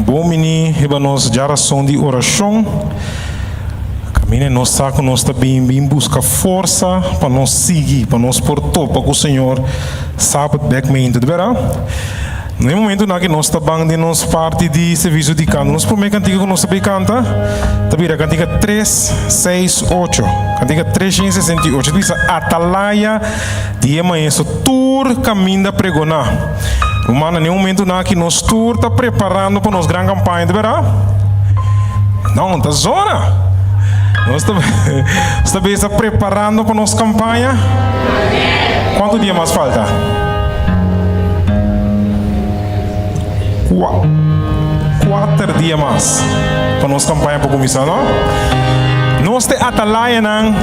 Bon bini riba nos djarason di orashon. Kaminda nos sa ku nos ta bin bin buska forsa pa nos sigui, pa nos por topa ku Señor sabat bek meinta. Di bèrdat? Na e momentunan aki nos ta ban den nos parti di servisio di kanto. Nos promé kantika ku nos ta bay kanta ta bira kantika tres, seis, ocho. Kantika 368. Ta bisa Atalaya di e Maestro tur kaminda pregoná. Rumannan, na e momentunan aki nos tur ta preparando pa nos gran kampaña, ta bèrdat? No, ta zona! Nos ta nos ta bes ta preparando pa nos kampaña. Kuantu dia mas falta? Kua, kuater dia mas pa nos kampaña por kuminsá, no? Nos ta e atalayanan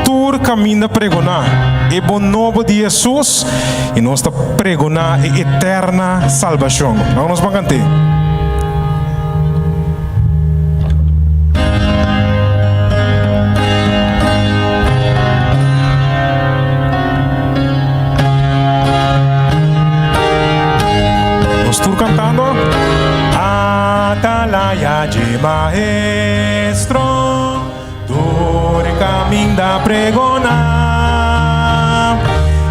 tur kaminda pregoná e bon nobo di Hesus i nos ta pregoná e eterna salbashon. Laga nos ban kant'é. Nos tur kantando. Atalaya dje Maestro, tur kaminda pregoná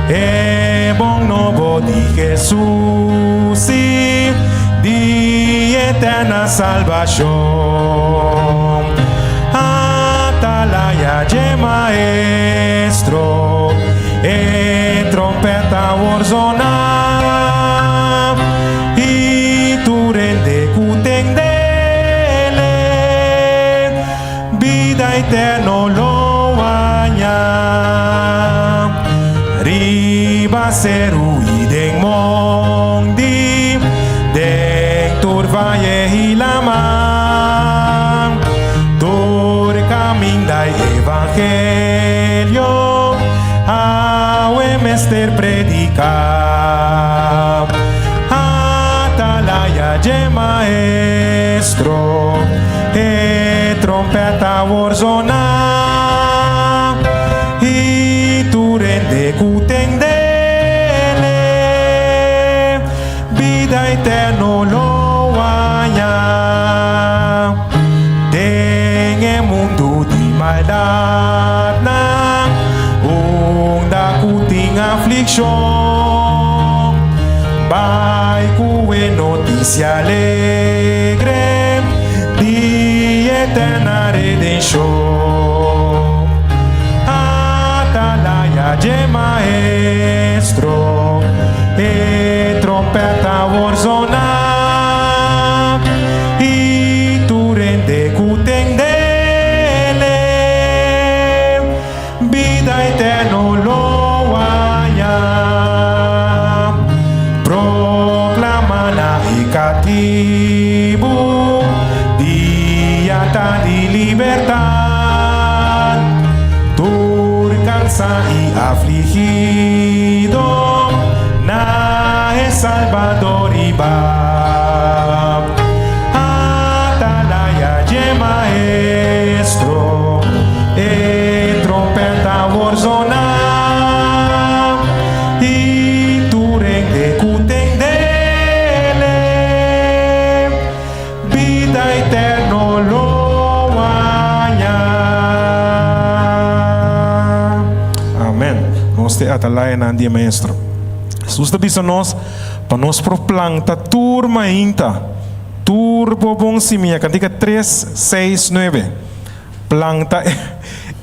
e bon nobo di Jesus i di eterna salbashon. Atalaya dje Maestro, e trompeta wor zona, i tur hende ku tendele, bida eterno lo haña. Riba seru i den mondi, den tur vaye i laman, tur kaminda e evangelio awe mester prediká. Atalaya dje Maestro, e trompeta wor zona, i tur hende ku tendele, bida eterno lo haña. Den e mundu di maldatnan, unda ku tin aflikshon, bai ku e notisia alegre di eterna redenshon. Atalaya dje Maestro, e trompeta wor zona, i tur hende ku tendele, bida eterno lo haña. Proklama na e katibu, dia ta di libertat. Tur kansa i afligido, na e Salbador riba. Atalaya dje Maestro, e trompeta wor zona, i tur hende ku tendele, bida eterno lo haña. Amen. Nos ta e atalayanan di e Maestro. Hesus ta bisa nos pa nos por planta tur mainta, tur bo bon simia. Kantika tres, seis, nuebe. Planta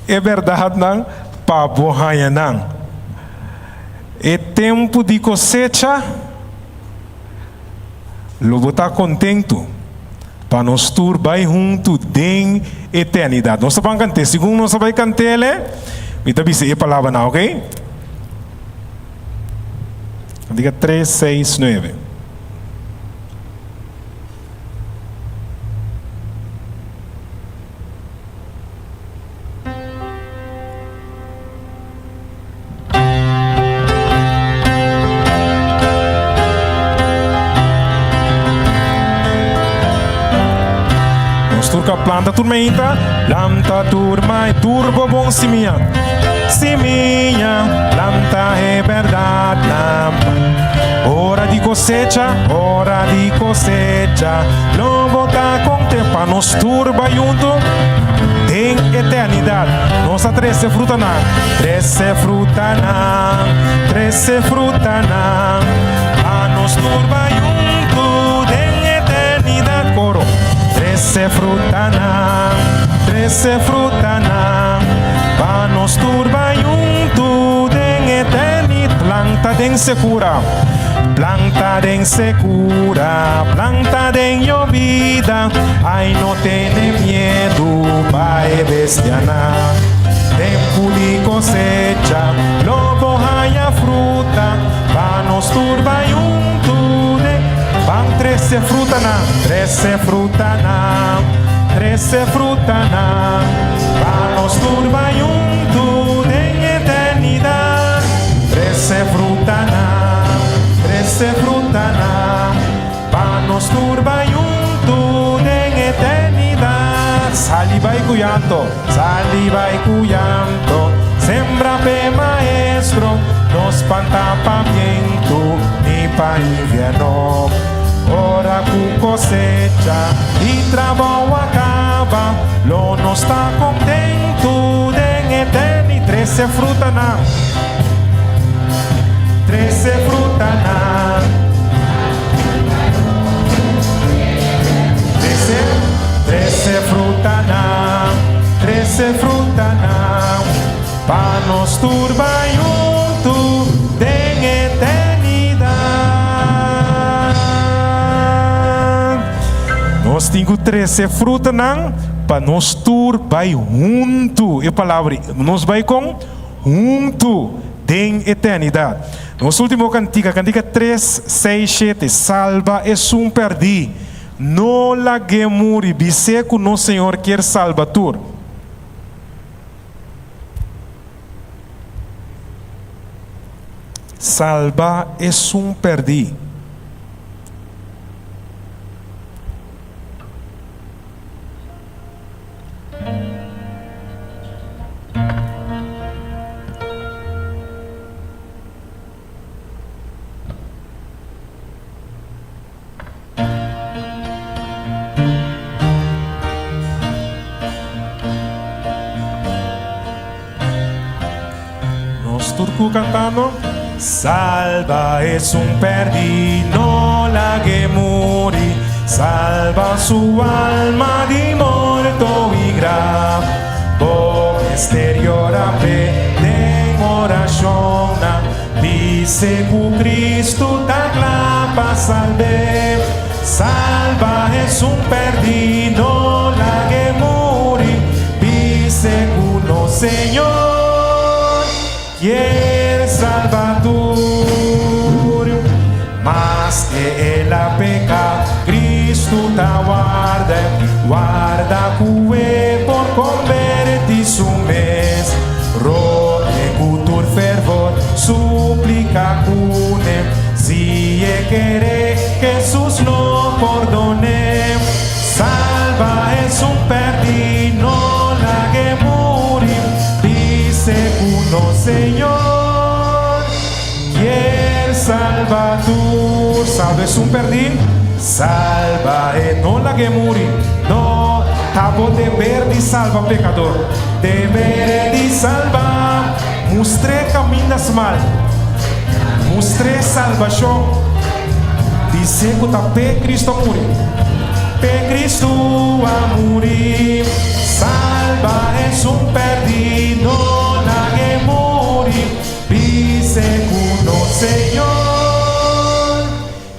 e bèrdatnan pa bo haña nan. E tempu di kosecha lo bo ta kontentu pa nos tur bai huntu den eternidat. Nos ta ban kant'é. Segun nos ta bai kant'é, mi ta bisa e palabranan, oke? Diga tres, seis, nuebe. Nos tur ka planta tur meinta, planta tur mai tur bo bon simia. Simia, planta e berdad na ora di. kosecha, ora di kosecha, lo bo ta konten pa nos tur bai huntu den eternidat. Nos a trese frutanan, trese frutanan, trese frutanan, pa nos tur bai huntu den eternidat. Koro, Trese frutanan, trese frutanan, pa nos tur bai huntu den eternidat. Planta den sekura, planta den sekura, planta den yobida, ai no tene miedu pa e bestianan. Tempu di kosecha lo bo haña fruta, pa nos tur bai huntu den. Ban trese frutanan, trese frutanan, trese frutanan, pa nos tur bai huntu den eternidat. Trese frutanan, trese frutanan, pa nos tur bai huntu den eternidat. Sali bai ku llanto, sali bai ku llanto, sembra p'e Maestro, no spanta pa bientu ni pa invierno. Ora ku kosecha di trabou a kaba, lo nos ta kontentu den eterni. Trese frutanan, trese frutanan. Trese, trese frutanan, trese frutanan, pa nos tur bai huntu den eternidat. Nos tin ku trese frutanan pa nos tur bai huntu. E palabra nos bai kon? Huntu den eternidat. Nos ultimo kantika, kantika tres, seis, shete, Salba esun pèrdí, no lag'é muri, bis'é ku nos Señor kier salba tur. Salba esun pèrdí. Nos tur ku kantando. Salba esun pèrdí, no lag'é muri, Salba su alma di morto i graf. Bo mester yora p'e den orashonnan, Bis'é ku Kristu ta kla pa salb'é. Salba esun pèrdí, no lag'é muri, Bis'é ku nos Señor kier salba tur. Maske el a peca, Cristo ta warda, warda cu e por converti su mes. Roge cu tur fervor, suplica cune, si e kere, Jesus lo pordone. Salba esun perdi, no lag'e muri, bis'e cu nos Señor kier salba tur. Salba esun perdi, salba e, no lag'e muri, no. Ta bo deber di salba pecador, deber di salba. Mustr'e caminda smal, mustr'e salbacion. Bis'e cu ta p'e Cristo a muri, p'e Cristo a muri. Salba esun perdi, no lag'e muri. Bis'e cu nos Señor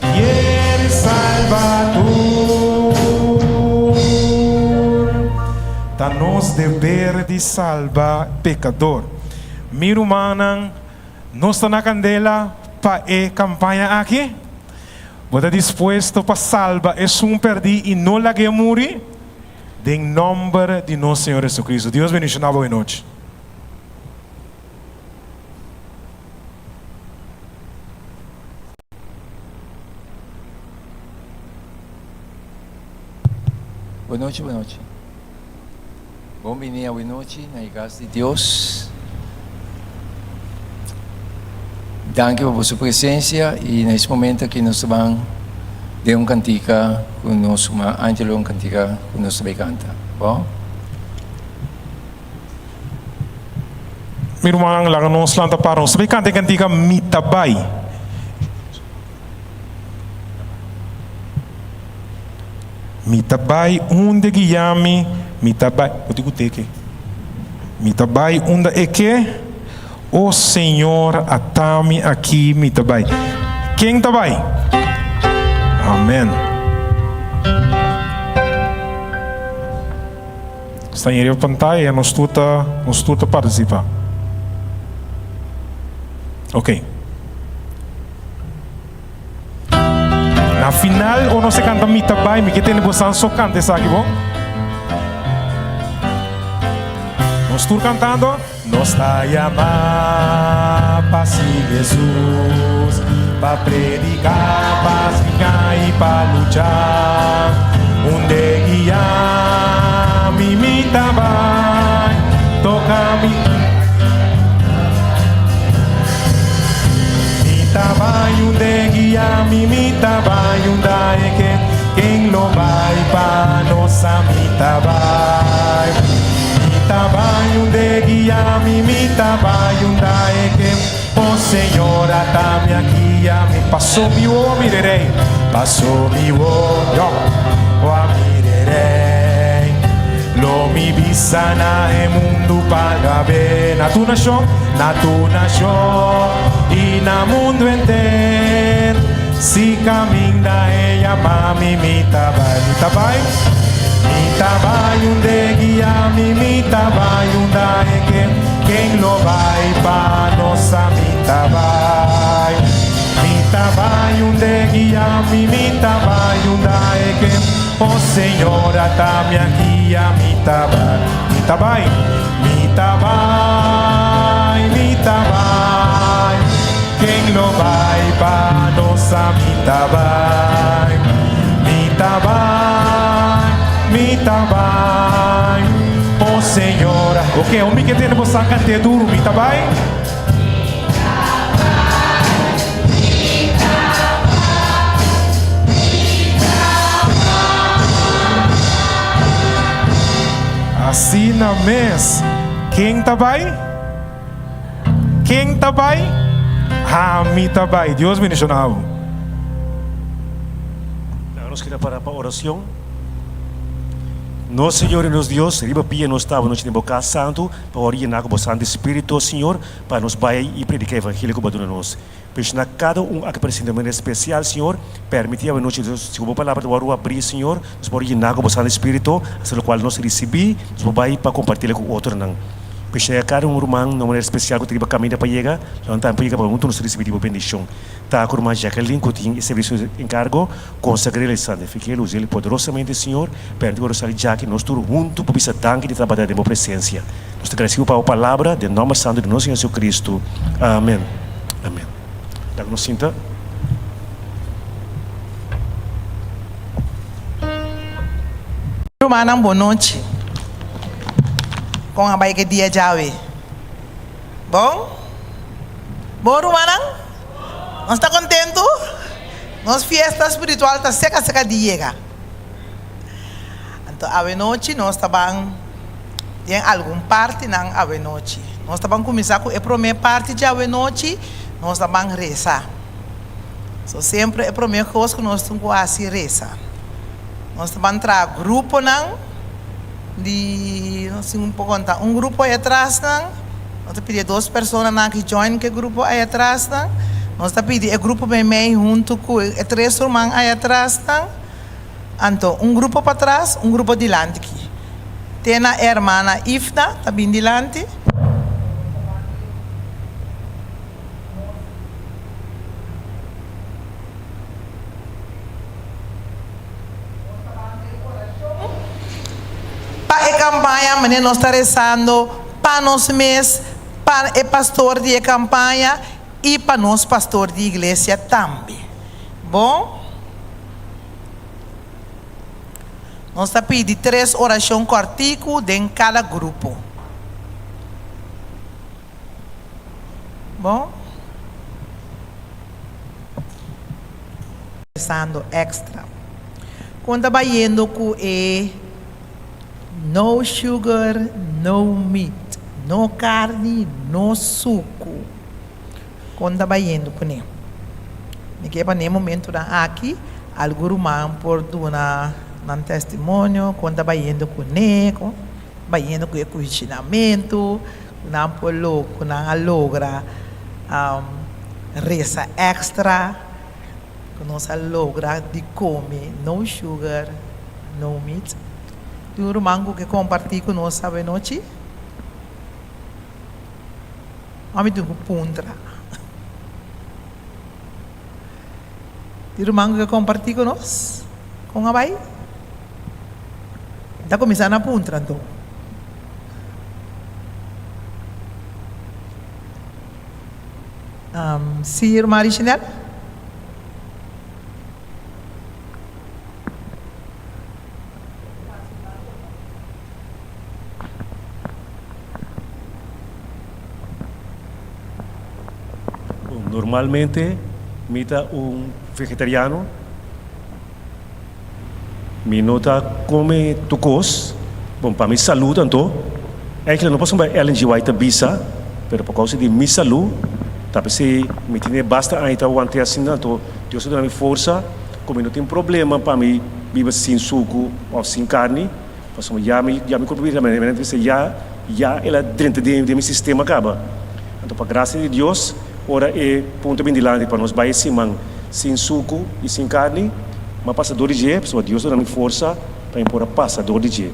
kier salba tur. Ta nos deber di salba pecador. Mi rumannan, nos ta na candela pa e campaña aki? Bo ta dispuesto pa salba esun perdi y no lag'e muri? Den nomber di nos Señor Jesucristo. Dios bendiciona bo e nochi. Bon nochi, bon nochi. Bon bini awe nochi na e cas di Dios. Danki pa boso presencia y na es momento aki nos ta ban den un cantica cu nos ruman Angelo, un cantica cu nos ta bay canta. Bo? Mi ruman, laga nos lanta para nos ta bay canta e cantica Mi ta bay. Mi ta bai unda guia mi, mi ta bai. Bo tin ku teke. Mi ta bai unda e ke, O Señor, ata mi aki, mi ta bai. Ken ta bai? Amen. Sta riba pantaya, nos tur ta, nos tur ta participa. Ok. Na final o nos a canta Mi ta bai, mi ke tende bosan so canta esaki bo. Nos tur cantando. Nos ta yama pa sigui Jesus, pa predica, pa siña y pa lucha. Unde guia mi, mi ta bai, toca mi. Mi ta bai unda e guia mi, mi ta bai unda e ke, ken lo bai pa nos a mi ta bai. Mi ta bai unda e guia mi, mi ta bai unda e ke, oh Señor ata mi aki a mi. Paso mi wowo mira e rei, paso mi wowo a mira e rei. Lo mi bisa na e mundu pa gab'é na tur nashon, na tur nashon i na mundu henter. Si kaminda e yama mi, mi ta bai, mi ta bai. Mi ta bai unda e guia mi, mi ta bai unda e ke, ken lo bai pa nos sa mi ta bai. Mi ta bai unda e guia mi, mi ta bai unda e ke. Oh Señor, ata mi aki, a mi ta bai, mi ta bai, mi ta bai, mi ta bai. Ken lo bai pa nos a mi ta bai, mi ta bai, mi ta bai. Oh Señor, ok, omi ke tende bo sa kant'é duru, mi ta bai. Asina mes, ken ta bai? Ken ta bai? Ami ta bai. Dios bendiciona bo. Laga nos keda para pa oracion. Nos Señor y nos Dios, riba pia nos ta anochi den bo cas santu, pa wòrdu yená ku bo Santu Spiritu, o Señor, pa nos bai i prediká evangelio ku bo a duna nos. Benshoná kada un aki presente di manera spesial, Señor. Permití awe nochi, Dios, si ku bo palabra ta wòrdu abrí, Señor, nos por yená ku bo Santu Spiritu, hasta lokual nos risibí, nos por bai pa kompartilé ku otronan. Benshoná kada un ruman na un manera spesial ku ta riba kaminda pa yega, lo nan tambe por yega pa huntu nos risibí di bo bendishon. Ta ku ruman Jacqueline ku tin e servisio enkargo. Konsagr'el i santifik'el, us'el poderosamente, Señor, permiti ku Rosalie Jackie nos tur huntu por bisa danki di tabata den bo presensia. Nos ta gradisibu pa bo palabra, den nòmber santu di nos Señor Jesucristo. Amen. Amen. Laga nos sinta. Rumannan bon nochi. Kon a bai ke dia djawe? Bon? Bon rumannan? Nos ta kontentu? Nos fiesta spiritual ta seka seka di yega. Anto awenochi nos ta ban den algun partinan awenochi. Nos ta ban kuminsá ku e promé parti dje awenochi, nos ta ban resa. So semper e promé kos ku nos tin ku hasi resa. Nos ta ban traha gruponan di, nos tin un por konta un grupo ei atrasnan. Nos ta pidi e dos personanan ki join ku e grupo ei atrasnan. Nos ta pidi e grupo meimei huntu ku e tres ruman ei atrasnan. Anto un grupo patras, un grupo dilanti ki. Te na e hermana Ifna ta bin dilanti. Pa e kampaña, manera nos ta rezando pa nos mes, pa e pastor di e kampaña i pa nos pastor di iglesia tambe. Bon? Nos ta pidi tres orashon kòrtiku den kada grupo. Bon? resando èkstra. Kon ta bayendo ku e no sugar, no meat, no karni, no suku? Kon ta bayendo kuné? Mi ke pa n'e momentunan aki algun ruman por duna nan testimonio kon ta bayendo kuné, kon ta bayendo ku e kushinamentu, ku nan por lo ku nan a logra resa èkstra, ku nos a logra di kome no sugar, no meat. Tin un ruman ku ke kompartí ku nos awenochi? Mami tin ku puntra. Tin ruman ku ke kompartí ku nos? Kon a bai? Mi ta kuminsá na puntra anto. Sí, ruman Richinel? Normalmente mi ta un vegetariano, mi no ta come tur cos, bon pa mi salud anto, eigenlijk no pasobra Ellen G. White ta bisa, pero pa causa di mi salud, ta p'esey mi tene basta aña ta wante asina, anto Dios a duna mi forsa cu mi no tin problema pa mi biba sin sucu of sin carni. Pasobra ya mi ya mi kurpo bira manera mi bisa ya ya el a drenta den den mi sistema kaba. Anto pa grasia di Dios ora e punto a bin dilanti pa nos bai e siman sin suku i sin karni, mi a pasa dor di dje pasobra Dios a duna mi forsa pa mi por a pasa dor di dje.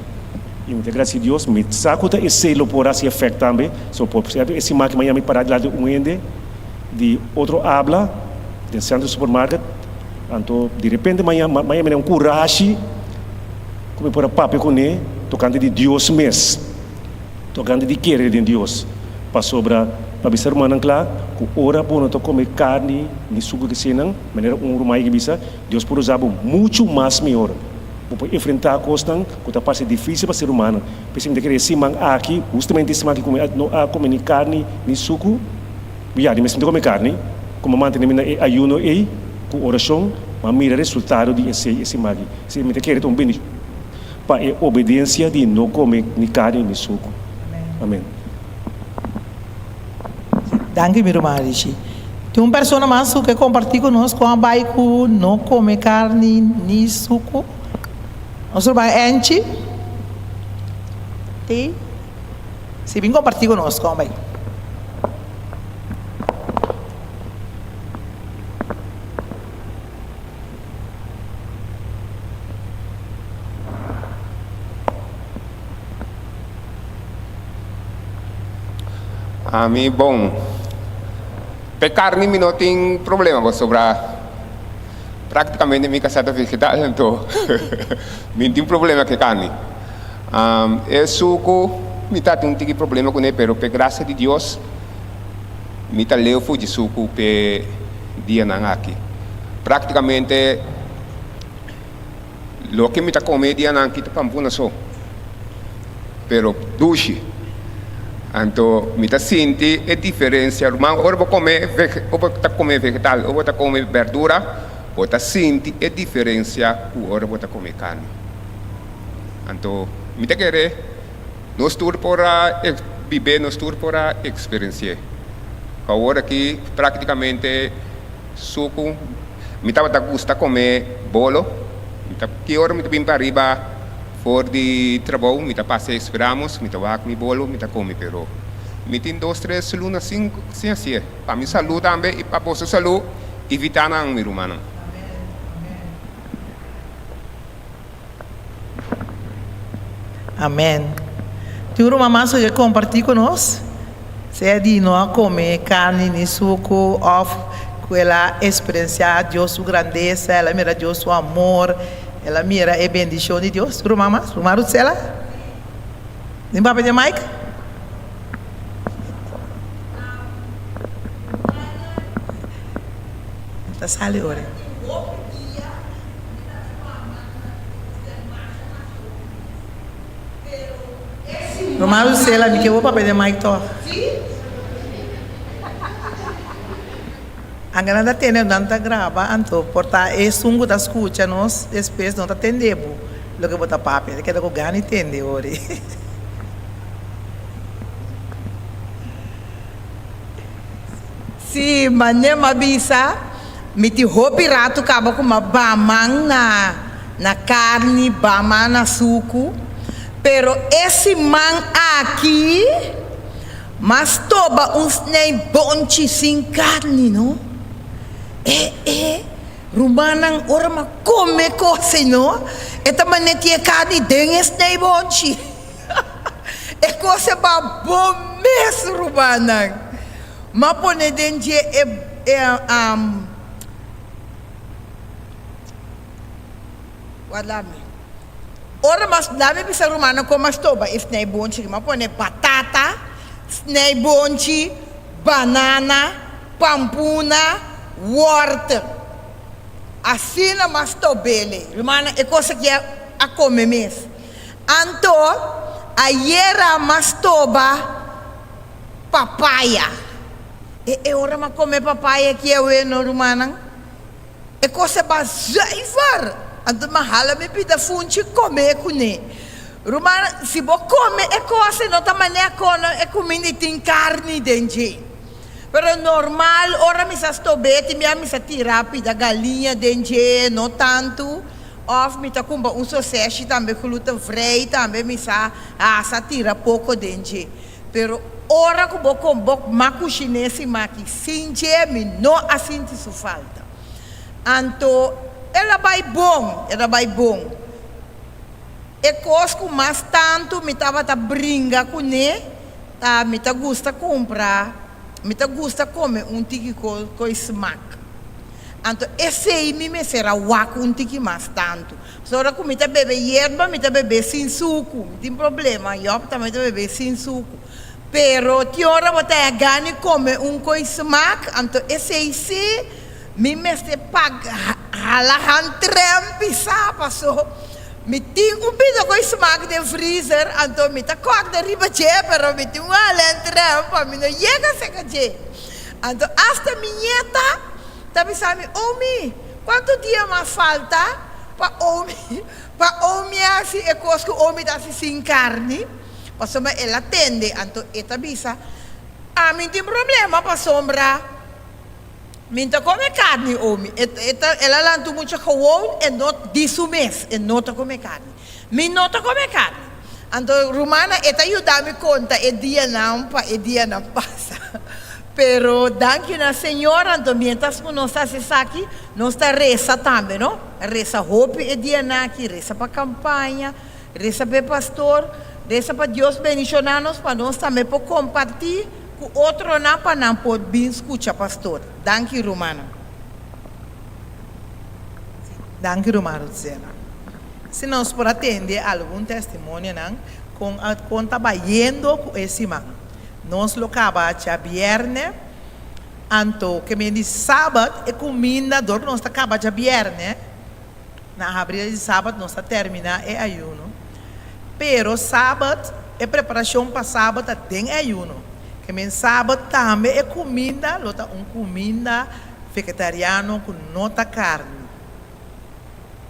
I mi ta gradisi Dios, mi sa ku ta esei lo por hasi efèkt tambe, so por sierto e siman aki mañana mi para dilanti un hende di otro abla den sentro supermarket, anto di repente mañana mañana mi a un kurashi. Ku mi por a papia kuné tokante di Dios mes, tokante di kere den Dios, pasobra pa bisa rumannan kla ku ora bo no ta kome karni ni suku di eseinan, manera un ruman a bisa, Dios por usa bo muchu mas mihor. Bo por enfrentá kosnan ku ta parse difísil pa ser humano. P'esei mi ta kere e siman aki, hustamente e siman aki ku mi no a kome ni karni ni suku, ya, di mes mi ta kome karni, ku mi a mantené mi na e ayuno ei ku orashon, mi a mira resultado di esei e siman aki. Sí, mi ta kere ta un bendishon pa e obedensia di no kome ni karni ni suku. Amen. Danki mi ruman Richi. Tin un persona mas ku ke kompartí ku nos kon a bai ku no kome karni ni suku? Nos ruman Angie? Ti? Si, bin kompartí ku nos kon a bai. Ami bon, p'e carni mi no tin problema pasobra practicamente mi casa ta vegetal anto mi no tin problema cu e carni. E sucu mi ta tin un tiki problema cune pero p'e gracia di Dios mi ta leu for di sucu p'e dianan aki. Práktikamente loke mi ta kome e dianan aki ta pampuna so, pero dushi. Anto mi ta sinti e diferensia, ruman, ora bo kome ora bo ta kome vegetal, ora bo ta kome berdura, bo ta sinti e diferensia ku ora bo ta kome karni. Anto mi ta kere nos tur por a bib'é, nos tur por a eksperensi'é. Awor aki práktikamente. Suku, Mi tabata gusta kome bolo. Mi ta ki ora mi ta bin pa riba for di trabou mi ta pasa Esperamos, mi ta wak mi bolo, mi ta kome pero mi tin dos tres luna sin sin hasié. Pa mi salú tambe i pa boso salú evitá nan mi rumannan. Amen. Tin un ruman mas ku ke kompartí ku nos? Sea di no a kome karni ni suku òf ku el a eksperensiá Dios su grandesa, el a mira Dios su amor, el a mira e bendishon di Dios. Tin un ruman mas? Ruman Rutsela? Tin papia den mic? Ta sali ora. Normal Lucela, mi ke bo papia den mic toch. Anke nan ta tende, nan ta graba, anto por ta esun ku ta skucha nos despues no ta tende bo loke bo ta papia, ta keda ku gana di tende ori. Sí, mane m'a bisa, mi tin hopi ratu kaba ku m'a baman na na karni, baman na suku, pero e siman aki m'a stoba un snei bonchi sin karni no. E e rumannan ora m'a kome kos ei no, e ta mane tin e karni den e snei bonchi. E kos e ba bon mes rumannan. M'a pone den dje e e um Warda mi. Ora mas dame bisa rumannan kon m'a stoba e snei bonchi. M'a pone batata, snei bonchi, banana, pampuna, wortel. Asina m'a stob'ele. Rumannan e kos aki a kome mes. Anto ayera m'a stoba papaya. E e ora m'a come papaya ki awe no rumannan. E cos e ba zuiver. Anto m'a hala mi pida funchi come cune. Rumannan, si bo come e cos e no ta manera cono e cuminda y tin carni den dje. Pero normal ora mi sa stob'e tin bia mi sa tira pida galiña den dje, no tanto. Of mi ta cumpra un soseshi tambe glutenvrij tambe mi sa hasa tira poco den dje. Pero ora cu bo con bo ma cushine si maki sin dje mi no a sinti su falta. Anto el a bay bon, el a bay bon. E cos cu mas tanto mi tabata bringa cune ta mi ta gusta cumpra, mi ta gusta come un tiki coy smaak. Anto esei mi mester a wak un tiki mas tantu. Pasobra ku mi ta bebe yerba, mi ta bebe sin suku. Mi tin problema, yòp tambe ta bebe sin suku. Pero tin ora bo ta haña gana di kome un koi smak, anto esei sí mi mester pag hala handrem pisá paso mi tin un pida koi smak den freezer, anto mi ta kòrda riba dje, pero mi tin un hala handrem pa mi no yega seka dje. Anto asta mi ñeta ta bisa mi, Omi, kuantu dia mas falta pa Omi pa Omi hasi e kos ku Omi ta hasi sin karni? Pasobra el a tende, anto e ta bisa, Ami tin problema pasobra mi no ta kome karni, Omi. E e ta el a lanta un mucha gewoon e no di su mes, e no ta kome karni. Mi no ta kome karni. Anto rumannan e ta yuda mi konta e dianan pa e dianan pasa. Pero danki na Señor anto mientras ku nos ta hasi esaki nos ta resa tambe no. Resa hopi e dianan aki, resa pa kampaña, resa pa e pastor, resa pa Dios bendishoná nos pa nos tambe por kompartí ku otronan pa nan por bin skucha pastor. Danki rumannan. Danki ruman Rutzena. Si nos por a tende algun testimonionan con a con ta bayendo cu e siman. Nos lo caba djabierne, anto ke men di sabat e cuminda dor cu nos ta caba djabierne, na habri di sabat nos ta termina e ayuno. Pero sabat e preparacion pa sabat ta den e ayuno. Ke men sabat tambe e cuminda lo ta un cuminda vegetariano cu no ta carni.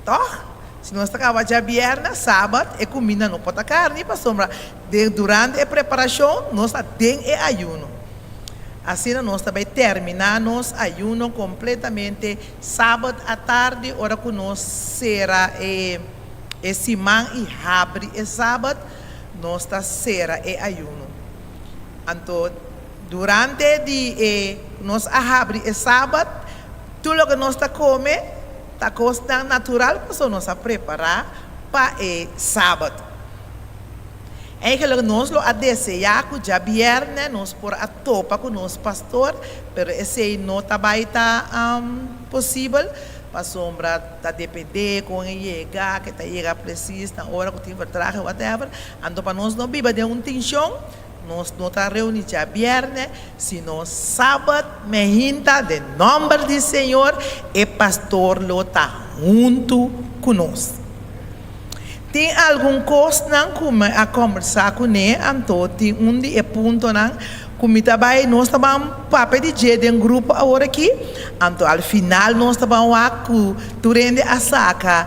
Tòg, si nos ta kaba djabièrnè, sabat, e kuminda no por ta karni pasobra den durante e preparashon nos ta den e ayuno. Asina nos ta bai terminá nos ayuno kompletamente sabat atardi ora ku nos sera e e siman i habri e sabat nos ta sera e ayuno. Anto durante di e nos a habri e sabat tur loke nos ta kome Ta kosnan natural pasobra nos a prepará pa e Sabat. Eigenlijk nos lo a deseá ku djabièrnè nos por a topa ku nos pastor, pero esei no ta bai ta posibel pasobra ta dependé kon e yega, ke ta yega presis na ora ku tin vertraging whatever. Anto pa nos no biba den un tenshon, Nos no ta reuni djabièrnè, sino sabat mehinta den nòmber di Señor, e pastor lo ta huntu ku nos. Tin algun kosnan ku mi a kòmbersá kuné, anto tin un di e puntonan Ku mi ta bai, nos ta ban papia di dje den grupo awor aki, anto al final nos ta ban wak ku tur hende a saka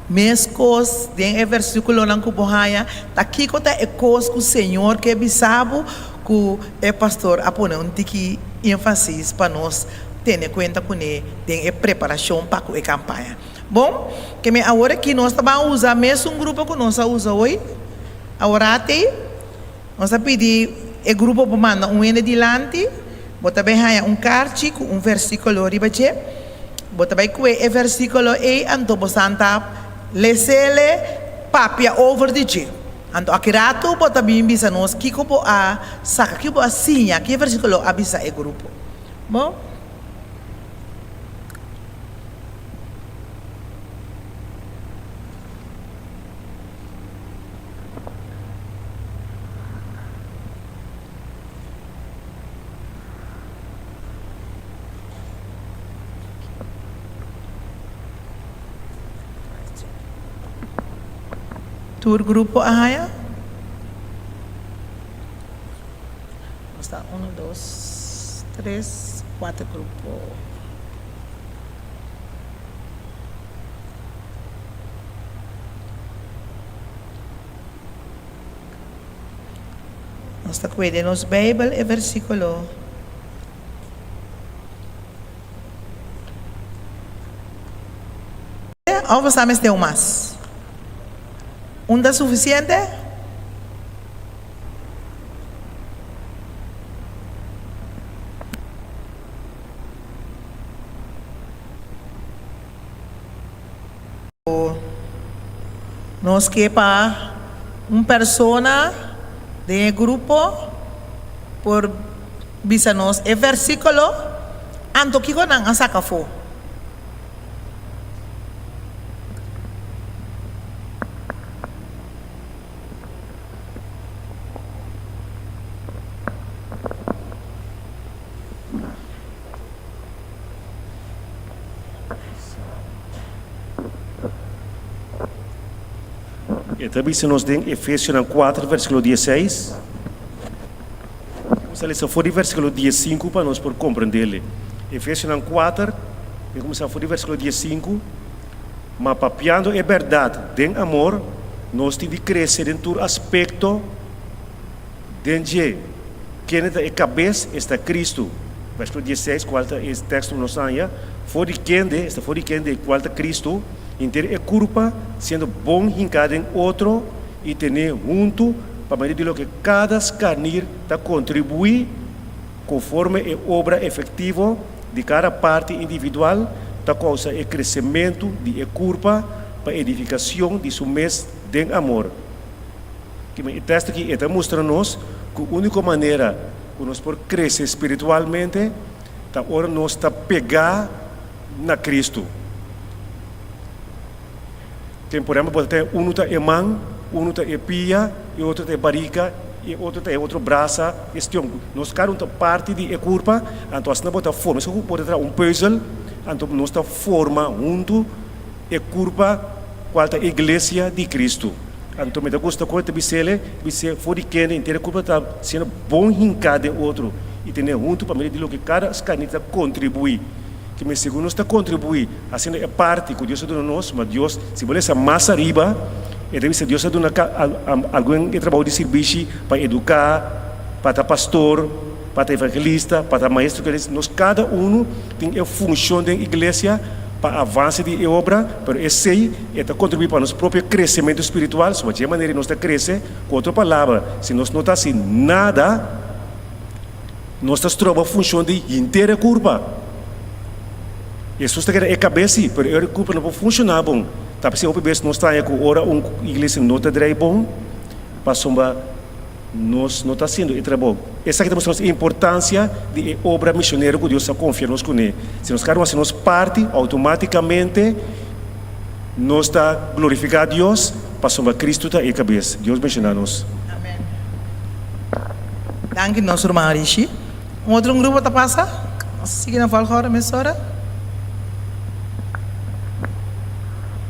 meskos den e versíkulonan ku bo haña, ta kiko ta e kos ku Señor ke bisa bo ku e pastor a pone un tiki énfasis pa nos tene kuenta kuné den e preparashon pa ku e kampaña. Bon, ke mi awor aki nos ta ban usa mesun grupo ku nos a usa hoy, aworati. Nos a pidi e grupo pa manda un hende dilanti. Bo ta bai haña un karchi ku un versíkulo riba dje. Bo ta bai kue e versíkulo ei, anto bo santa les'ele papia over di dje. Anto aki ratu bo ta bin bisa nos kiko bo a saka, kiko bo a siña, ki e versíkulo a bisa e grupo. Bo. Tur grupo a haña? Nos ta uno, dos, tres, kuater grupo. Nos ta kue den nos Beibel e versíkulo. Òf bo sa mester un mas? Un ta sufisiente? Nos ke pa un persona den e grupo por bisa nos e versíkulo, anto kiko nan a saka afó? E ta bisa nos den Efesionan kuater versíkulo dieseis. Nos ta lesa for di versíkulo diesinku pa nos por komprendé. Efesionan kuater, mi kuminsá for di versíkulo diesinku, Ma papiando e bèrdat den amor, nos tin di krese den tur aspekto den dje. Kende ta e kabes? Esta Kristu. Versíkulo dieseis, kual ta e teksto ku nos haña? For di kende, esta for di kende, kual ta Kristu, henter e kurpa siendo bon hinká den otro i tené huntu pa medio di loke kada skarnir ta kontribuí konforme e obra efektivo di kada parti individual ta kousa e kresementu di e kurpa pa edifikashon di su mes den amor. E teksto aki e ta mustra nos ku úniko manera ku nos por krese spiritualmente ta ora nos ta pegá na Kristu. Ten por ehèmpel bo ta ten unu ta e man, unu ta e pia, e otro ta e barika, e otro ta e otro brasa, e stion. Nos kada un ta parti di e kurpa, anto asina bo ta forma. Esei ku bo ta traha un pùzel, anto nos ta forma huntu e kurpa kual ta e iglesia di Kristu. Anto mi ta gusta ku e ta bis'el, bis'é for di kende henter e kurpa ta siendo bon hinká den otro i tene huntu pa medio di loke kada skarnita ta kontribuí. Ke men segun nos ta kontribuí hasiendo e parti ku Dios a duna nos, ma Dios, si bo lesa mas ariba, e ta bisa Dios a duna algun e trabou di sirbishi pa eduká, pa ta pastor, pa ta evangelista, pa ta maestro, nos kada unu tin e funshon den iglesia pa avanse di e obra, pero esei e ta kontribuí pa nos propio kresementu spiritual, so dje manera nos ta krese, ku otro palabra, si nos no ta hasi nada, nos ta stroba funshon di henter e kurpa. Hesus ta keda e kabes si, pero e kurpa no por funshoná bon. Ta p'esei hopi bes nos ta haña ku ora un iglesia no ta drei bon, pasobra nos no ta hasiendo e trabou. Esaki ta mustra nos e importansia di e obra misionero ku Dios a konfia nos kuné. Si nos kada un hasi nos parti, outomátikamente nos ta glorifiká Dios pasobra Kristu ta e kabes. Dios benshoná nos. Amen. Danki nos ruman Rishi. Un otro un grupo ta pasa? Nos ta sigui na volgorde mesora.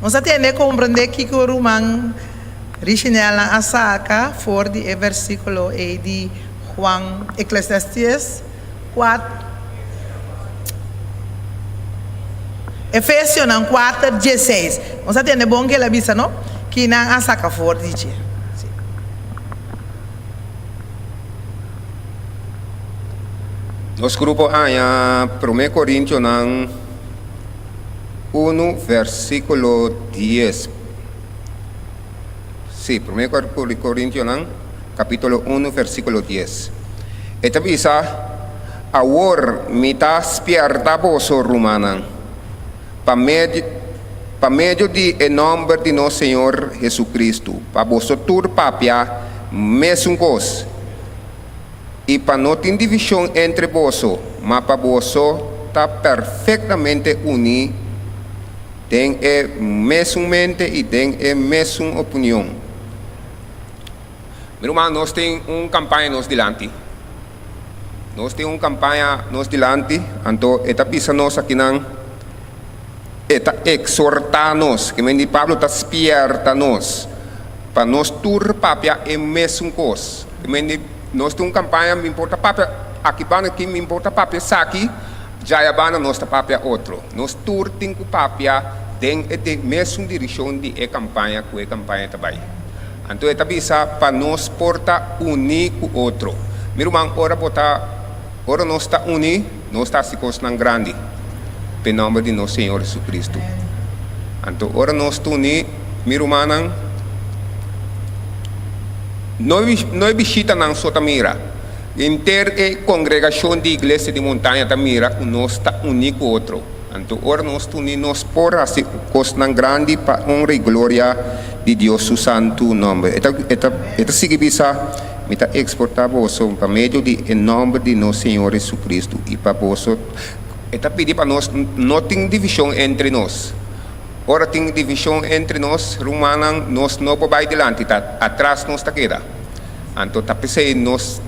Nos a tende komprende kiko ruman Richinel a saka for di e versíkulo ei di. Juan Eclesiastes 4 Efesionan 4, 16. Nos a tende bon ku el a bisa, no? Ki nan a saka for di dje. Sí. Nos grupo haña Promé Korintionan unu versíkulo dies. Sí, Promé Korintionan kapítulo unu versíkulo dies. E ta bisa, Awor mi ta spièrta boso, rumannan, pa medio pa medio di e nòmber di nos Señor Hesukristu, pa boso tur papia mesun kos, i pa no tin divishon entre boso, ma pa boso ta perfektamente uní den e mesun mente i den e mesun opinion. Mi ruman, nos tin un kampaña nos dilanti. Nos tin un kampaña nos dilanti, anto e ta bisa nos akinan, e ta eksortá nos, ke men di Pablo ta spièrta nos, pa nos tur papia e mesun kos. Ke men di nos tin un kampaña, mi por ta papia aki banda aki, mi por ta papia esaki, djaya banda nos ta papia otro. Nos tur tin ku papia den e mesun direkshon di e kampaña ku e kampaña ta bai. Anto e ta bisa pa nos por ta uní ku otro. Mi ruman, ora bo ta, ora nos ta uní, nos ta hasi kosnan grandi p'e nòmber di nos Señor Jesucristo. Anto ora nos ta uní, mi rumannan, no e, no e bishitanan so ta mira, henter e kongregashon di Iglesia di Montaña ta mira ku nos ta uní ku otro. Anto ora nos ta uní, nos por hasi kosnan grandi pa honra i gloria di Dios su santu nòmber. E ta, e ta, e ta sigui bisa, Mi ta eksportá boso pa medio di e nòmber di nos Señor Jesucristo i pa boso. E ta pidi pa nos no tin divishon entre nos. Ora tin divishon entre nos, rumannan, nos no por bai dilanti, ta atras nos ta keda. Anto ta p'esei nos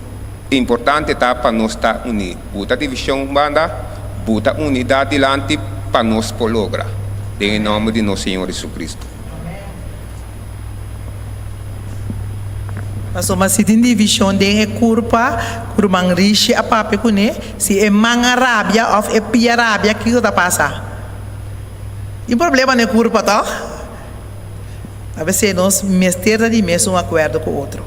importante ta pa nos ta uní. Buta divishon un banda, buta unidat dilanti pa nos por logra. Den e nòmber di nos Señor Jesucristo. Pasobra si tin divishon den e kurpa ku ruman Rishi a papia kuné, si e man a rabia òf e pia rabia, kiko ta pasa? Tin problema na e kurpa, tòg? A besei nos mester ta di mesun akuerdo ku otro.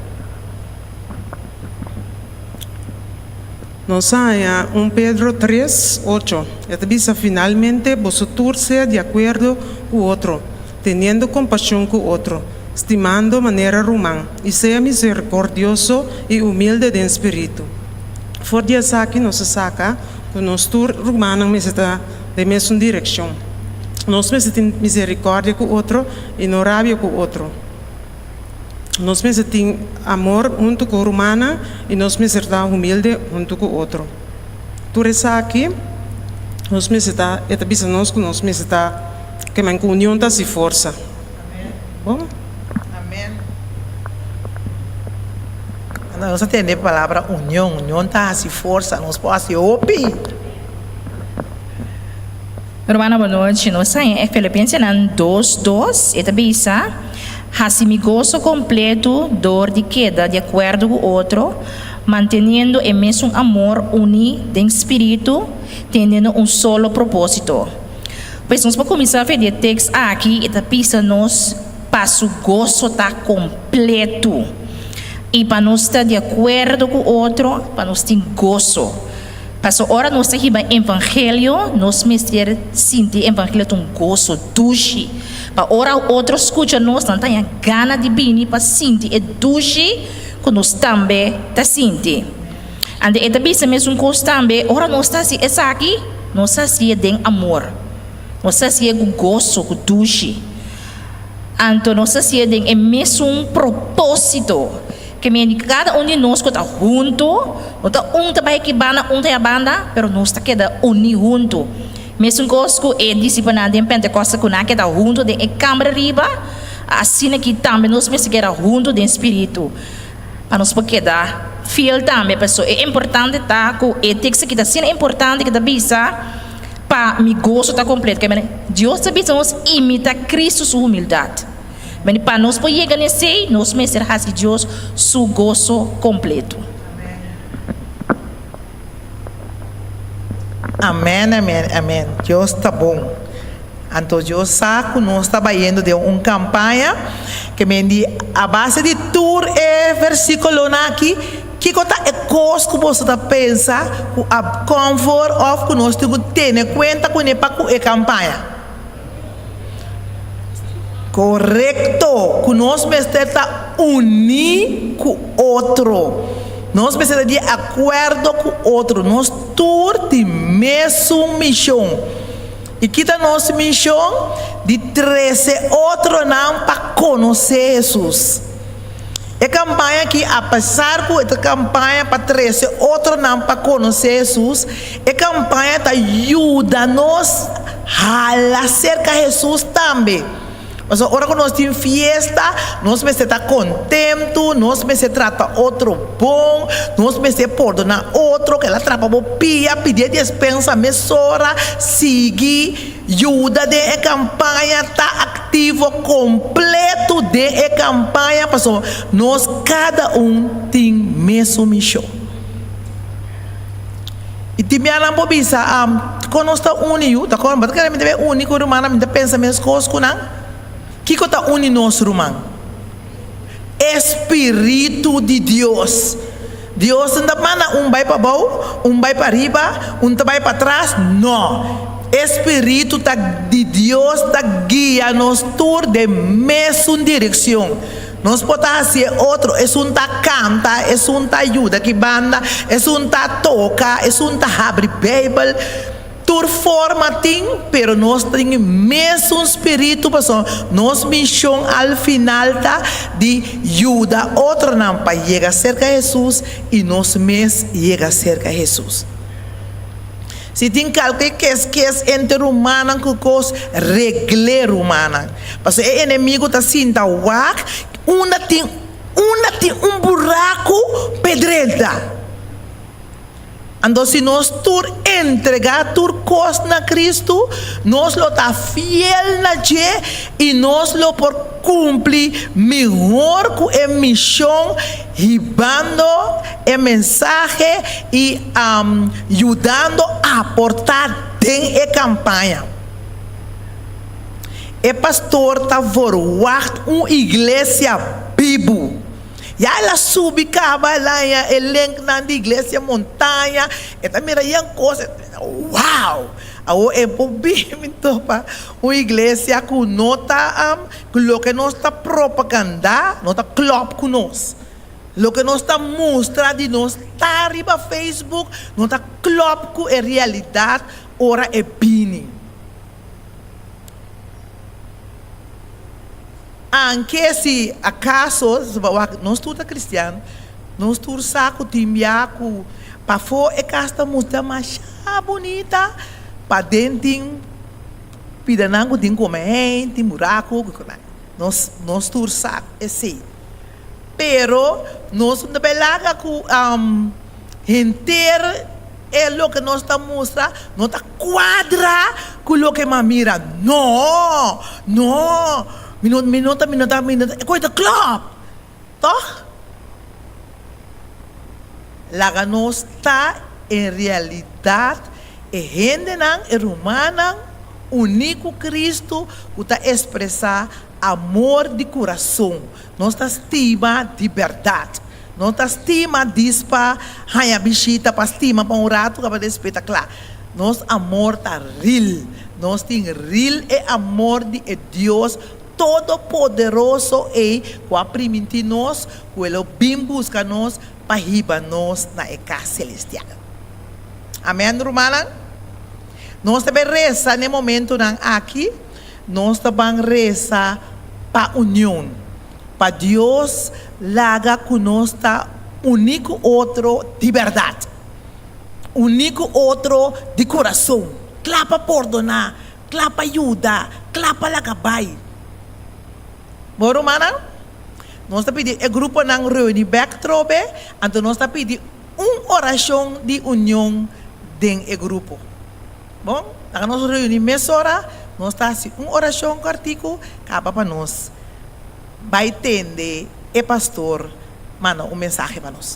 Nos a haña un Pedro tres, ocho. E ta bisa, Finalmente, boso tur sea di akuerdo ku otro, teniendo kompashon ku otro, stimando manera ruman, i sea miserikordioso i humilde den spiritu. For di esaki nos a saka ku nos tur rumannan mester ta den mesun direkshon. Nos mester tin miserikòrdia ku otro i no rabia ku otro. Nos mester tin amor huntu ku rumannan i nos mester ta humilde huntu ku otro. Tur esaki nos mester ta, e ta bisa nos ku nos mester ta kemen ku union ta hasi forsa. Bon. Amen. Nos a tende e palabra union. Union ta hasi forsa. Nos por hasi hopi. Rumannan bo nochi, nos haña e Filipensenan dos, dos, e ta bisa, Hasi mi goso kompletu dor di keda di akuerdo ku otro, manteniendo e mesun amor uní den spiritu, teniendo un solo propósito. Pues nos por kuminsá fe di e tekst aki, e ta bisa nos pa su goso ta kompletu i pa nos ta di akuerdo ku otro, pa nos tin goso. Paso ora nos ta hiba evangelio, nos mester sinti e evangelio ta un goso dushi. Pa ora otro skucha nos, nan ta haña gana di bini pa sinti e dushi ku nos tambe ta sinti. Anto e ta bisa mesun kos tambe, ora nos ta hasi esaki, nos ta hasié den amor. Nos ta hasié ku goso, ku dushi. Anto nos ta hasié den e mesun propósito. Ke mende kada un di nos ku ta huntu, no ta un ta bai aki banda, un ta ya banda, pero nos ta keda uní huntu. Mesun kos ku e disipelnan den Pentekòste ku nan a keda huntu den e kamber riba, asina aki tambe nos mester keda huntu den spiritu pa nos por keda fiel tambe. Pasobra e importante ta ku e teksto aki ta asina importante ku ta bisa, Pa mi goso ta kompleto. Ke mende Dios ta bisa nos imita Kristu su humildat. Meni pa nos por yega na esei, nos mester hasi Dios su goso kompleto. Amen amen amen Dios ta bon anto Dios sa ku nos ta bayendo den un kampaña ke men di a base di tur e versikulonan aki kiko ta e kos ku boso ta pensa ku a konfor òf ku nos tin ku tene kuenta kuné pa ku e kampaña. Korekto, ku nos mester ta uní ku otro. Nos mester ta di akuerdo ku otro. Nos tur tin mesun mishon. I ki ta nos mishon? Di trese otronan pa konosé Hesus. E kampaña aki, apesar ku e ta kampaña pa trese otronan pa konosé Hesus, E kampaña ta yuda nos hala serka Hesus tambe. Pasobra ora ku nos tin fiesta, nos mester ta kontentu, nos mester trata otro bon, nos mester pordoná otro. Kel a trapa bo pia, pidi e despensa mesora, sigui yuda den e kampaña, ta aktivo kompletu den e kampaña, pasobra nos kada un tin mesun mishon. I tin bianan por bisa, Kon nos ta uni yu? Ta kon? Bo ta kere mi ta bay uni ku rumannan? Mi ta pensa meskos ku nan? Kiko ta uni nos, ruman? E spiritu di Dios. Dios no ta manda un bay pabou, un bay pariba, un ta bay patras. No. E spiritu ta di Dios ta guia nos tur den mesun direkshon. Nos por ta hasi e otro, esun ta kanta, esun ta yuda ki banda, esun ta toka, esun ta habri Beibel. Tur forma tin, pero nos tin e mesun spiritu pasobra nos mishon al final ta di yuda otronan pa yega serka Hesus i nos mes yega serka Hesus. Si tin kalke kes kes entre rumannan ku kos, regl'é rumannan. Pasobra e enemigu ta sinta wak unda tin unda tin un buraku p'e drenta. Anto si nos tur entregá tur kos na Kristu, nos lo ta fiel na dje i nos lo por kumpli mihor ku e mishon hibando e mensahe i yudando aportá den e kampaña. E pastor ta verwagt un iglesia bibu. Ya el a subi kaba, el a haña e linknan di Iglesia Montaña, e ta mira yen kos, e ta bisa, wow! Awor e por bini topa un iglesia ku no ta, ku loke nos ta propagandá no ta klòp ku nos. Loke nos ta mustra di nos ta riba Facebook no ta klòp ku e realidat ora e bini. Anke si akaso, wak, nos tur ta kristian, nos tur sa ku tin bia ku pafó e kas ta mustra masha bunita, paden tin pidanan ku tin kome hein, tin buraku, nos nos tur sa esei. Pero nos no ta bay laga ku henter e loke nos ta mustra no ta kuadra ku loke mi a mira. No! No! Mi no mi no ta mi no ta mi no ta e koe ta klòp! Tòg? Laga nos ta en realidat e hendenan, e rumannan uní ku Kristu ku ta ekspresá amor di kurason. Nos ta stima di bèrdat. No ta stima dis pa haña bishita, pa stima pa un ratu kaba despues ta kla. Nos amor ta ril. Nos tin ril e amor di e Dios Todopoderoso ei ku a primintí nos ku e lo bin buska nos pa hiba nos na e kas selestial. Amèn, rumannan? Nos ta bai resa n'e momentunan aki. Nos ta ban resa pa union, pa Dios laga ku nos ta uní ku otro di bèrdat, uní ku otro di kurason, kla pa pordoná, kla pa yuda, kla pa laga bai. Bo rumannan, nos ta pidi e gruponan reuní bèk trobe, anto nos ta pidi un orashon di union den e grupo. Bon, laga nos reuní mesora, nos ta hasi un orashon kòrtiku, kaba pa nos bai tende e pastor manda un mensahe pa nos.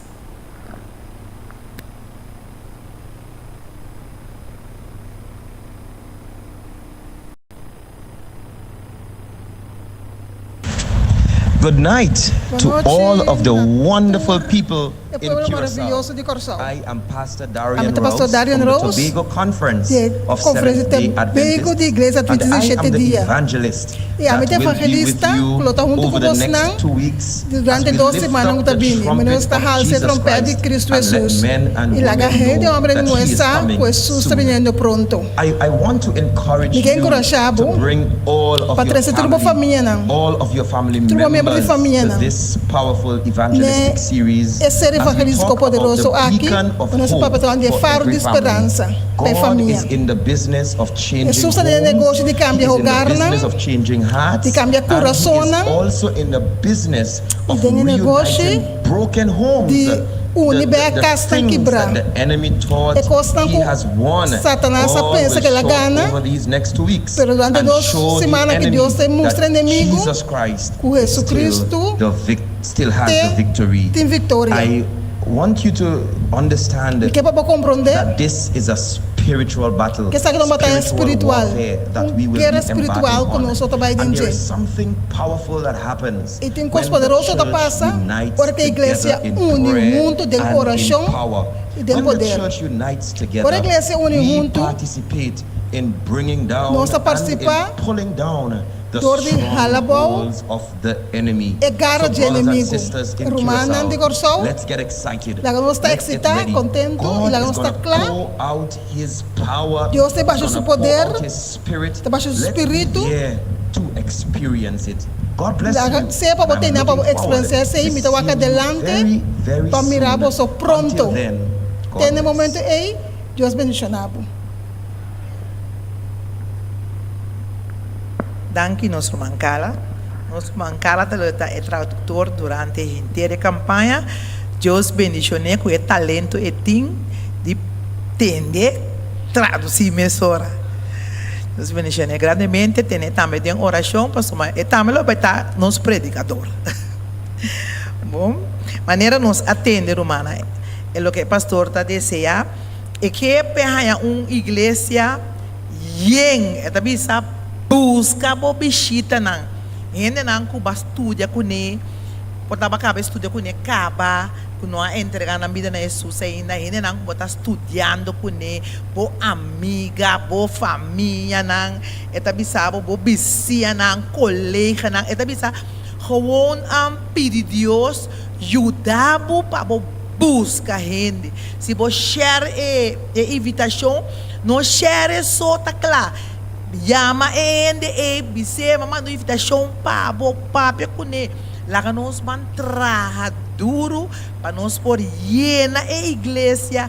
Good night to Bon nochi all of the na tur wonderful people e in pueblo Curacao. maravioso di Kòrsou. I am Pastor Ami Darian ta Pastor Rouse Darian from the Rouse Tobago Conference di e of Konferensia Seventh-day Tobago di Adventists Iglesia and Adventista di I Shete am the Dia. evangelist I ami that ta will be with evangelista you ku lo ta huntu ku over the bosnan next 2 weeks as durante we dos lift simannan up ku ta the bini. Manera trumpet nos ta of halsa e Jesus trompèt di Christ Kristu and let Hesus men and i laga women hende know hòmber i that muhé he is sa coming ku Hesus ta soon. biniendo pronto. I, I want to encourage Mi ke you enkurashá to bo bring all of pa your trese tur bo family, famianan, all of your family tur bo miembro di members to famianan this powerful n'e evangelistic series e serie as we evangelístiko talk about the poderoso aki beacon of ku nos ta hope papia tokante di e for faro every di family. speransa pa e God famia. is in the business of changing Hesus ta den e homes, negoshi di He kambia is in the hogarnan, business of changing hearts, di kambia and He is kurasonnan, also in the business i of den e negoshi reuniting broken homes. di The, uni the, bek the kasnan things kibrá. that the enemy thought E kosnan he ku has won, Satanas a God pensa will ku el a show gana, over these next 2 weeks pero durante and dos show the siman aki enemy Dios ta mustra that enemigu Jesus Christ ku is still Hesukristu the vic still has te the victory. tin viktoria. I want you to understand Mi ke pa bo komprondé that this is a spiritual battle, ku esaki ta un bataya spiritual spiritual, warfare that un we will guera be spiritual embarking ku on. nos lo ta bai den And there dje. is something powerful that happens I tin kos when the poderoso ta church pasa unites ora ku e together iglesia in uni prayer huntu den and in orashon power. i den When the poder. church unites Ora e together, iglesia uni we huntu, participate in bringing down nos ta and in partisipá pulling down the dor di hala bou strongholds of the enemy. e gara So dje brothers and enemigu. sisters in Rumannan di Curacao, Kòrsou, let's get excited. laga nos ta Let's get eksitá, ready. kontentu i God laga is nos ta gonna kla. pour out his power. Dios ta He's basha su gonna pour poder, out his spirit. ta basha su Let's be spiritu. there to experience it. God bless Laga you. sea pa bo And I'm tene pa bo looking forward eksperensiá esei. to Mi ta wak seeing you adelante very, very pa mira soon. boso pronto. Until then, God Te na e bless. momento ei, Dios bendishoná bo. Danki nos ruman Carla. Nos ruman Carla ta lo ta e traductor durante henter e campaña. Dios bendicion'é cu e talento e tin di tende traduci mesora. Dios bendicion'é grandemente. Tene tambe den oracion pasobra e tambe lo bay ta nos predicador. Bon, manera nos a tende rumannan e loke e pastor ta desea e ke pe haña un iglesia yen. E ta bisa, Buska bo bishitanan, hendenan ku bo a studia kuné, por ta bo a kaba e studia kuné kaba, ku no a entregá nan bida na Hesus ainda, hendenan ku bo ta studiando kuné, bo amiga, bo famianan, e ta bisa bo, bo bisianan, koleganan, e ta bisa, Gewoon pidi Dios yuda bo pa bo buska hende. Si bo share e e invitashon, no share so ta kla. Yama e hende ei, bis'é, Mi a manda un invitashon pa bo, papia kuné. Laga nos ban traha duru pa nos por yena e iglesia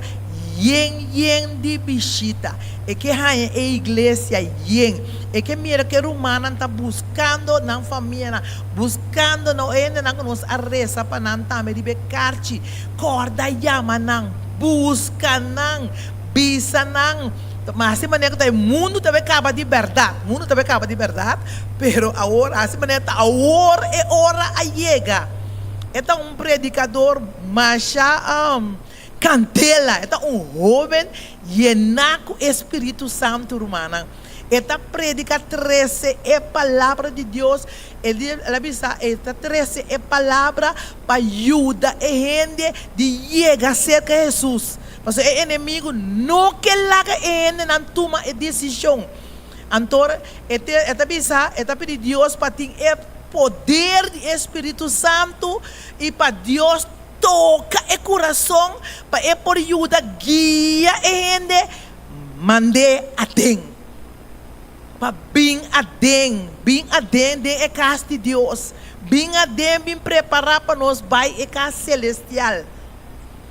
yen yen di bishita. E ke haña e iglesia yen. E ke mira ku e rumannan ta buskando nan famianan, buskando no hendenan ku nos a resa pa nan tambe riba e karchi. Kòrda yama nan, buska nan, bisa nan. Ma hasi manera ku ta e mundu ta bai kaba di bèrdat. Mundu ta bai kaba di bèrdat, pero awor hasi manera ta awor e ora a yega. E ta un predikador masha. Candela, e ta un hoben yená ku e Spiritu Santu, rumannan. E ta prediká trese e Palabra di Dios. El di, el a bisa, e ta trese e Palabra pa yuda e hende di yega serka Hesus. Pasobra e enemigu no ke laga e hendenan tuma e desishon. Anto, e te, e ta bisa, e ta pidi Dios pa tin e poder di e Spiritu Santu i pa Dios Toka e kurason pa e por yuda guia e hende mand'é aden. Pa bin aden, bin aden den e kas di Dios. Bin aden, bin prepará pa nos bai e kas selestial.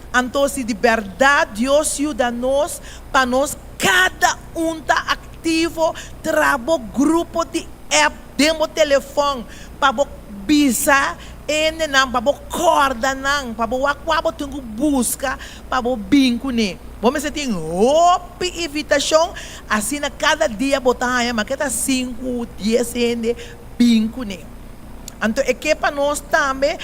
Anto si di bèrdat Dios yuda nos pa nos kada un ta aktivo, traha bo grupo di app den bo telefòn pa bo bisa Hendenan pa bo kòrda nan, pa bo wak kua bo tin ku buska pa bo bin kuné. Bo mester tin hopi invitashon, asina kada dia bo ta haña make ta sinku, dies hende bin kuné. Anto e ke pa nos tambe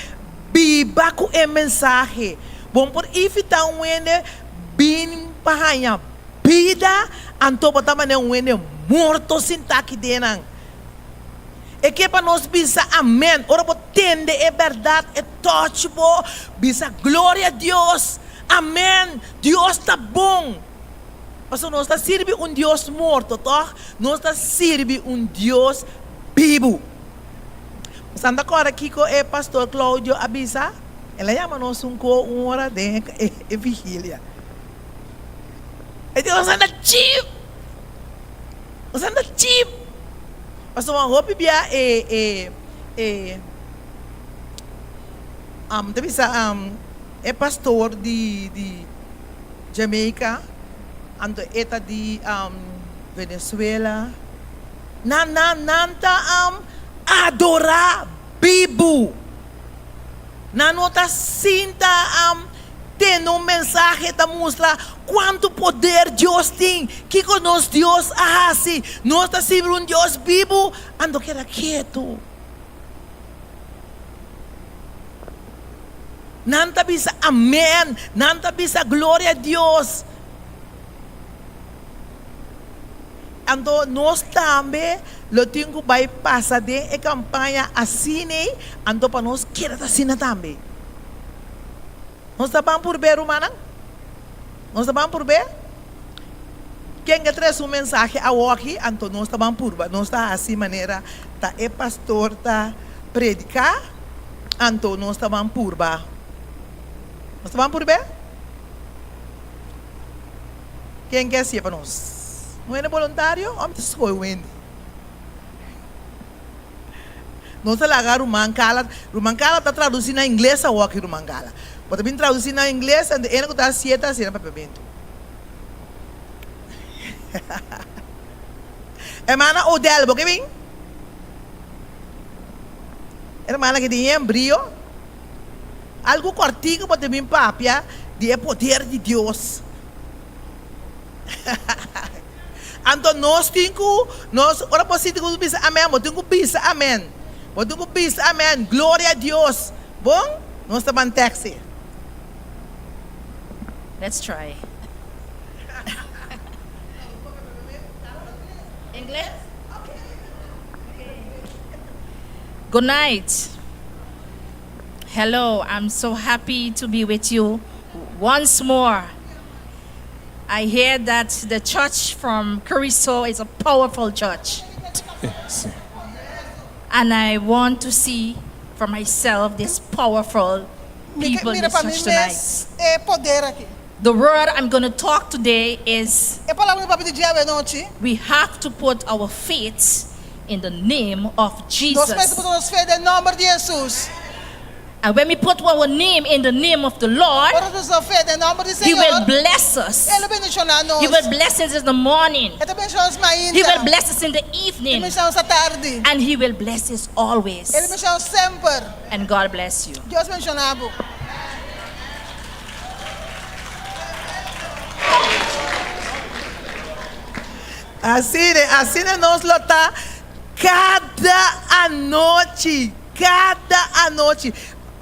biba ku e mensahe. Bo por invitá un hende bin pa haña bida, anto bo ta manera un hende morto sintá aki den nan. E ke pa nos bisa amen. Ora bo tende e bèrdat, e touch bo, bisa gloria Dios, amen, Dios ta bon. Pasobra nos ta sirbi un Dios morto, tòg? Nos ta sirbi un Dios bibu. Bosan ta kòrda kiko e pastor Claudio a bisa? El a yama nos un ko un ora den e vigilia. E di, Bosan ta chip! Bosan ta chip! Pasobra hopi bia e e e ta bisa e pastor di di Jamaica anto e ta di Venezuela nan nan nan ta adora bibu nan no ta sinta tende un mensahe ta mustra kuantu poder Dios tin kiko nos Dios a hasi nos ta sirbi un Dios bibu anto keda ketu. Nan ta bisa amen, nan ta bisa gloria a Dios. Anto nos tambe lo tin ku bai pasa den e kampaña asina, anto pa nos keda ta asina tambe. Nos ta ban purb'é, rumannan? Nos ta ban purb'é? Ken ke trese un mensahe awoki, anto nos ta ban purba. Nos ta hasi manera ta e pastor ta prediká, anto nos ta ban purba. Nos ta ban purb'é? Ken ke hasié pa nos? Un hende boluntario? Òf mi ta skohe un hende? Nos ta laga Ruman Kala, Ruman Kala ta tradusi na ingles awoki Ruman Kala. Bo ta bin tradusi na ingles anto ene ku ta hasié ta hasié na papiamentu. Hermana Odell, bo ke bin? Hermana ke tin yen brio. Algu kòrtiku bo ta bin papia di e poder di Dios. Anto nos tin ku nos ora bo sinti ku bo bisa amen, bo tin ku bisa amen. Bo tin ku bisa amen, gloria a Dios. Bon, nos ta ban tekst. Let's try. Ingles? Good night. Hello, I'm so happy to be with you once more. I hear that the church from Curacao is a powerful church. And I want to see for myself this powerful people in Mira this pa mi church tonight. mes e poder aki. The word I'm going to talk today is E palabra ku mi papia di dje awenochi. we have to put our faith in the name of Nos Jesus. mester pone nos fe den nòmber di Hesus. And when we put our name in the name of the Lord, Ora nos pone nos fe den nòmber di He will Señor, bless us. E lo bendishoná nos. He will bless us in the morning. E ta bendishoná nos He will mainta. bless us in the E evening. bendishoná nos atardi. And He will bless us always. E lo bendishoná nos semper. And God bless you. Dios bendishoná bo. Asina, asina nos lo ta kada anochi, kada anochi.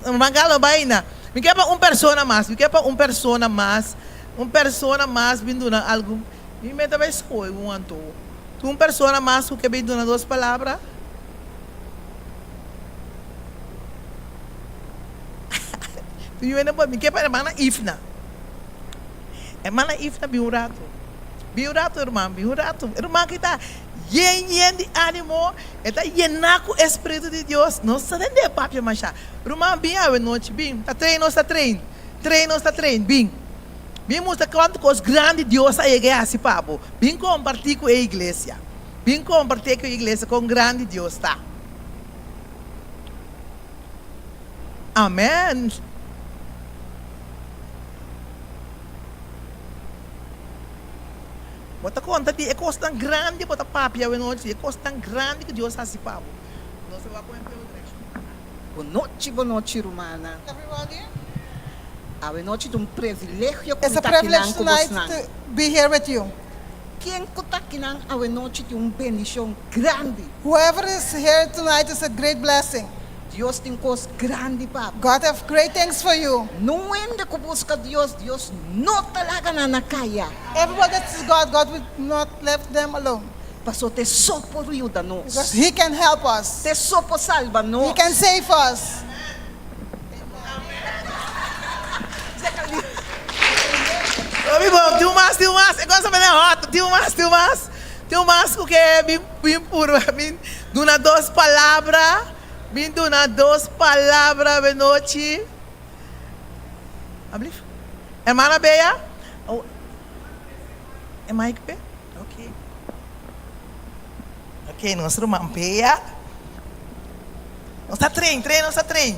Ruman Carlos bai na. Mi ke pa un persona mas, mi ke pa un persona mas, un persona mas bin duna algun. Mi meta bai skohe un anto. Tin un persona mas ku ke bin duna dos palabra? Tin yu hende por, mi ke pa hermana Ifna. Hermana Ifna bin un rato. Bin un rato herman, bin un rato. E ruman aki ta yen yen di animo, e ta yená ku e Spiritu di Dios. Nos ta tende e papia mashá. Ruman bin awe nochi, bin. Ta train nos ta train. Train nos ta train, bin. Bin mustra kuantu kos grandi Dios a yega e hasi pa bo. Bin kompartí ku e iglesia. Bin kompartí ku e iglesia kon grandi Dios ta. Amen. Bo ta konta di e kosnan grandi bo ta papia awenochi, di e kosnan grandi ku Dios hasi pa bo. Nos ta wak ku empleo direkshon. Bonochi, bonochi rumannan. Everybody. Awenochi ta un privilegio ku It's mi a ta akinan privilege ku tonight bosnan. to be here with you. Ken ku ta akinan awenochi tin un bendishon grandi. Whoever is here tonight is a great blessing. Dios tin kos grandi pa bo. God have great things for you. Nun hende ku buska Dios, Dios no ta laga nan na kaya. Everybody that sees God, God will not left them alone. Paso t'e so por yuda nos. Because He can help us. T'e so por salba nos. He can save us. Hopi bon, tin un mas, tin un mas, e cosa mene hot, tin un mas, tin un mas, tin un mas ku ke bin bin purba bin duna dos palabra, bin duna dos palabra benochi. Ablief. Hermana Bea, oh, e mic pe? Ok. Ok, nos ruman Bea. Nos ta train, train, nos ta train.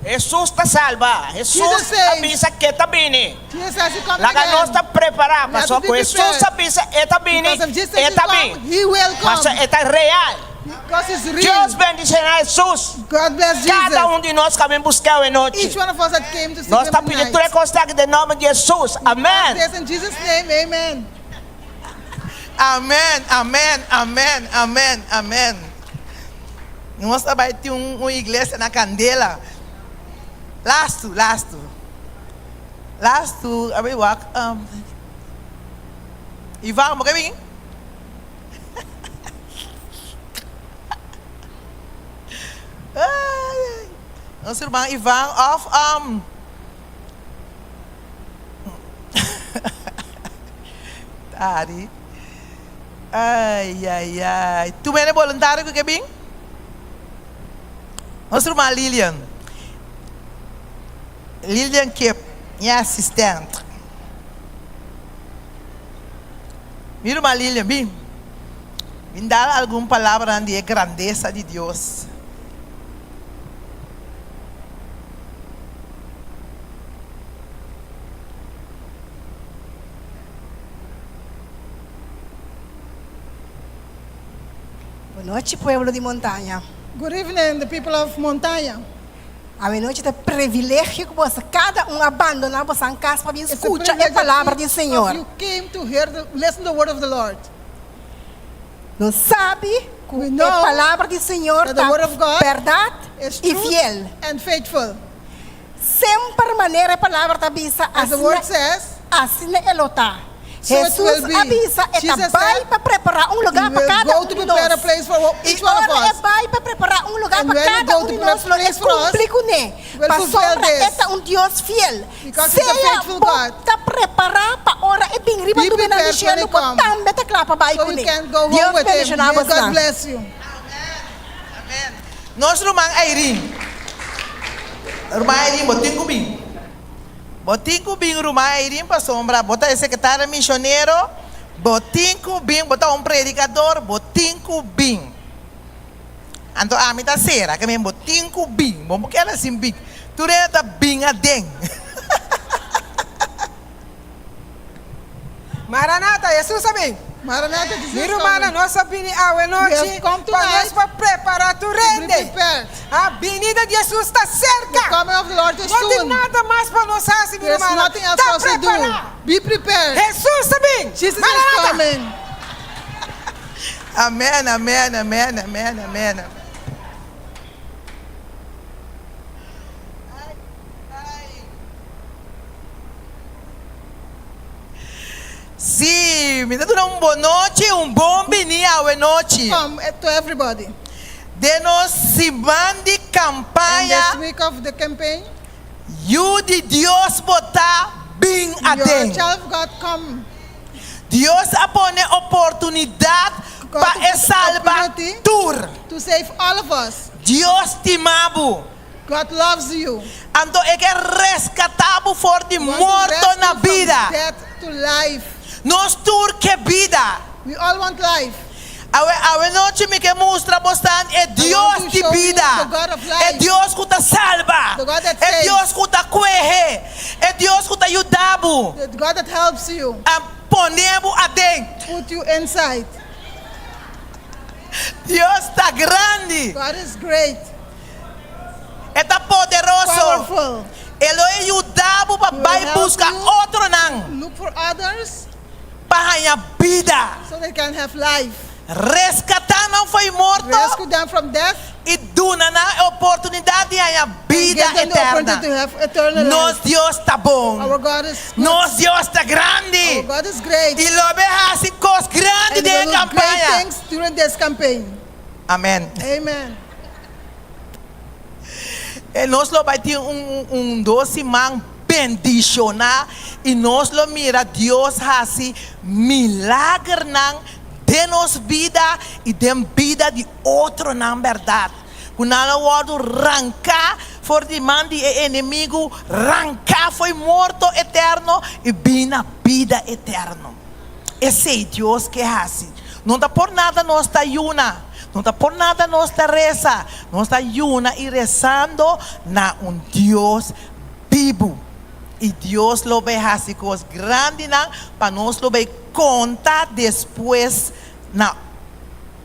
Hesus ta salba. Hesus a bisa ke ta bini. Laga nos ta prepará, pasobra ku Hesus a bisa e ta bini, e ta bin. Pasobra e ta real. Dios bendishoná Hesus. Kada un di nos ku a bin busk'é awe nochi. Nos ta pidi tur e kosnan aki den nòmber di Hesus. Amèn. Amen, amen, amen, amen, amen. Nos a bai tin un iglesia na Candela. Lastu, lastu. Lastu, a bai wak. Um, Ivan, bo ke bin? Nos herman Ivan of um, Tari. Ai, ai, ai. Tu mene boluntario ku ke bin? Nos ruman Lilian. Lilian Kip, mi asistent. Mi ruman Lilian, bin. Bin dal algun palabranan di e grandesa di Dios. Bonochi pueblo di Montaña. Good evening the people of Montaña. Awenochi ta privilegio ku boso kada un a bandoná bosan kas pa bin skucha e palabra di Señor. You came to hear the listen the word of the Lord. Nos sabi ku e palabra di Señor ta bèrdat i fiel. And faithful. Semper manera e palabra ta bisa, asina, asina e lo ta. Hesus a bisa e ta bai pa prepará un lugá pa kada un di nos. I ora e bai pa prepará un lugá pa kada un di nos, lo e kumpli kuné, pasobra e ta un Dios fiel. Sea bo ta prepará pa ora e bin riba nubenan di shelu, bo tambe ta kla pa bai kuné. Dios bendishoná bosnan. Nos ruman Irene. Ruman Irene, bo tin ku bin. Bo tin ku bin, ruman Irene, pasobra bo ta e sekretario misionero, bo tin ku bin, bo ta un predikador, bo tin ku bin. Anto ami ta sera ke men bo tin ku bin, bo no keda sin bin. Tur hende ta bin aden. Maranata, Hesus a bin. Maranatha, Jesus Mi rumannan, nos a bini awe nochi pa nos por prepara tur hende. A binida di Hesus ta serka. No tin nada mas pa nos hasi, mi rumannan. Ta prepara. Hesus a bin. Maranatha. Amen, amen, amen, amen, amen. Sí, mi ta duna un bon nochi, un bon bini awe nochi. Come to everybody. Den nos siman di In kampaña this week of the campaign. Yu di Dios bo ta bin You're a aden. child of God, come. Dios a pone oportunidat God pa put e salba opportunity tur. to save all of us. Dios stima bo. God loves you. Anto e ke reskatá bo for di He want to morto rescue na from bida. death to life. Nos tur ke bida. We all want life. Awe awe nochi mi ke mustra bosnan e I want Dios to di show you bida, the God of e life. Dios ku ta salba, The God that e saves. Dios ku ta kuehe, e Dios ku ta yuda bo. The God that helps you. A pone bo aden. Put you inside. Dios ta grandi. God is great. E ta poderoso. Powerful. E lo e yuda bo pa He will bai help buska you otronan Look for others pa haña bida. so they can have life. Reskatá nan fo'i morto Rescue them from death i duna nan e oportunidat di haña and bida give them the eterna. opportunity to have eternal Nos life. Dios ta bon. Our God is good. Nos Dios ta grandi. Our God is great. I lo be hasi. hasi kos grandi And den we e will do great kampaña. things during this campaign. Amen. Amen. E nos lo bai tin un un dos siman bendishoná i nos lo mira Dios hasi milagernan den nos bida i den bida di otronan bèrdat. Ku nan lo wòrdu ranká for di man di e enemigu, ranká fo'i morto eterno i bin na bida eterno. Esei Dios ke hasi. No ta por nada nos ta yuna, no ta por nada nos ta resa, nos ta yuna i resando na un Dios bibu. I Dios lo bai hasi kos grandinan pa nos lo bai konta despues na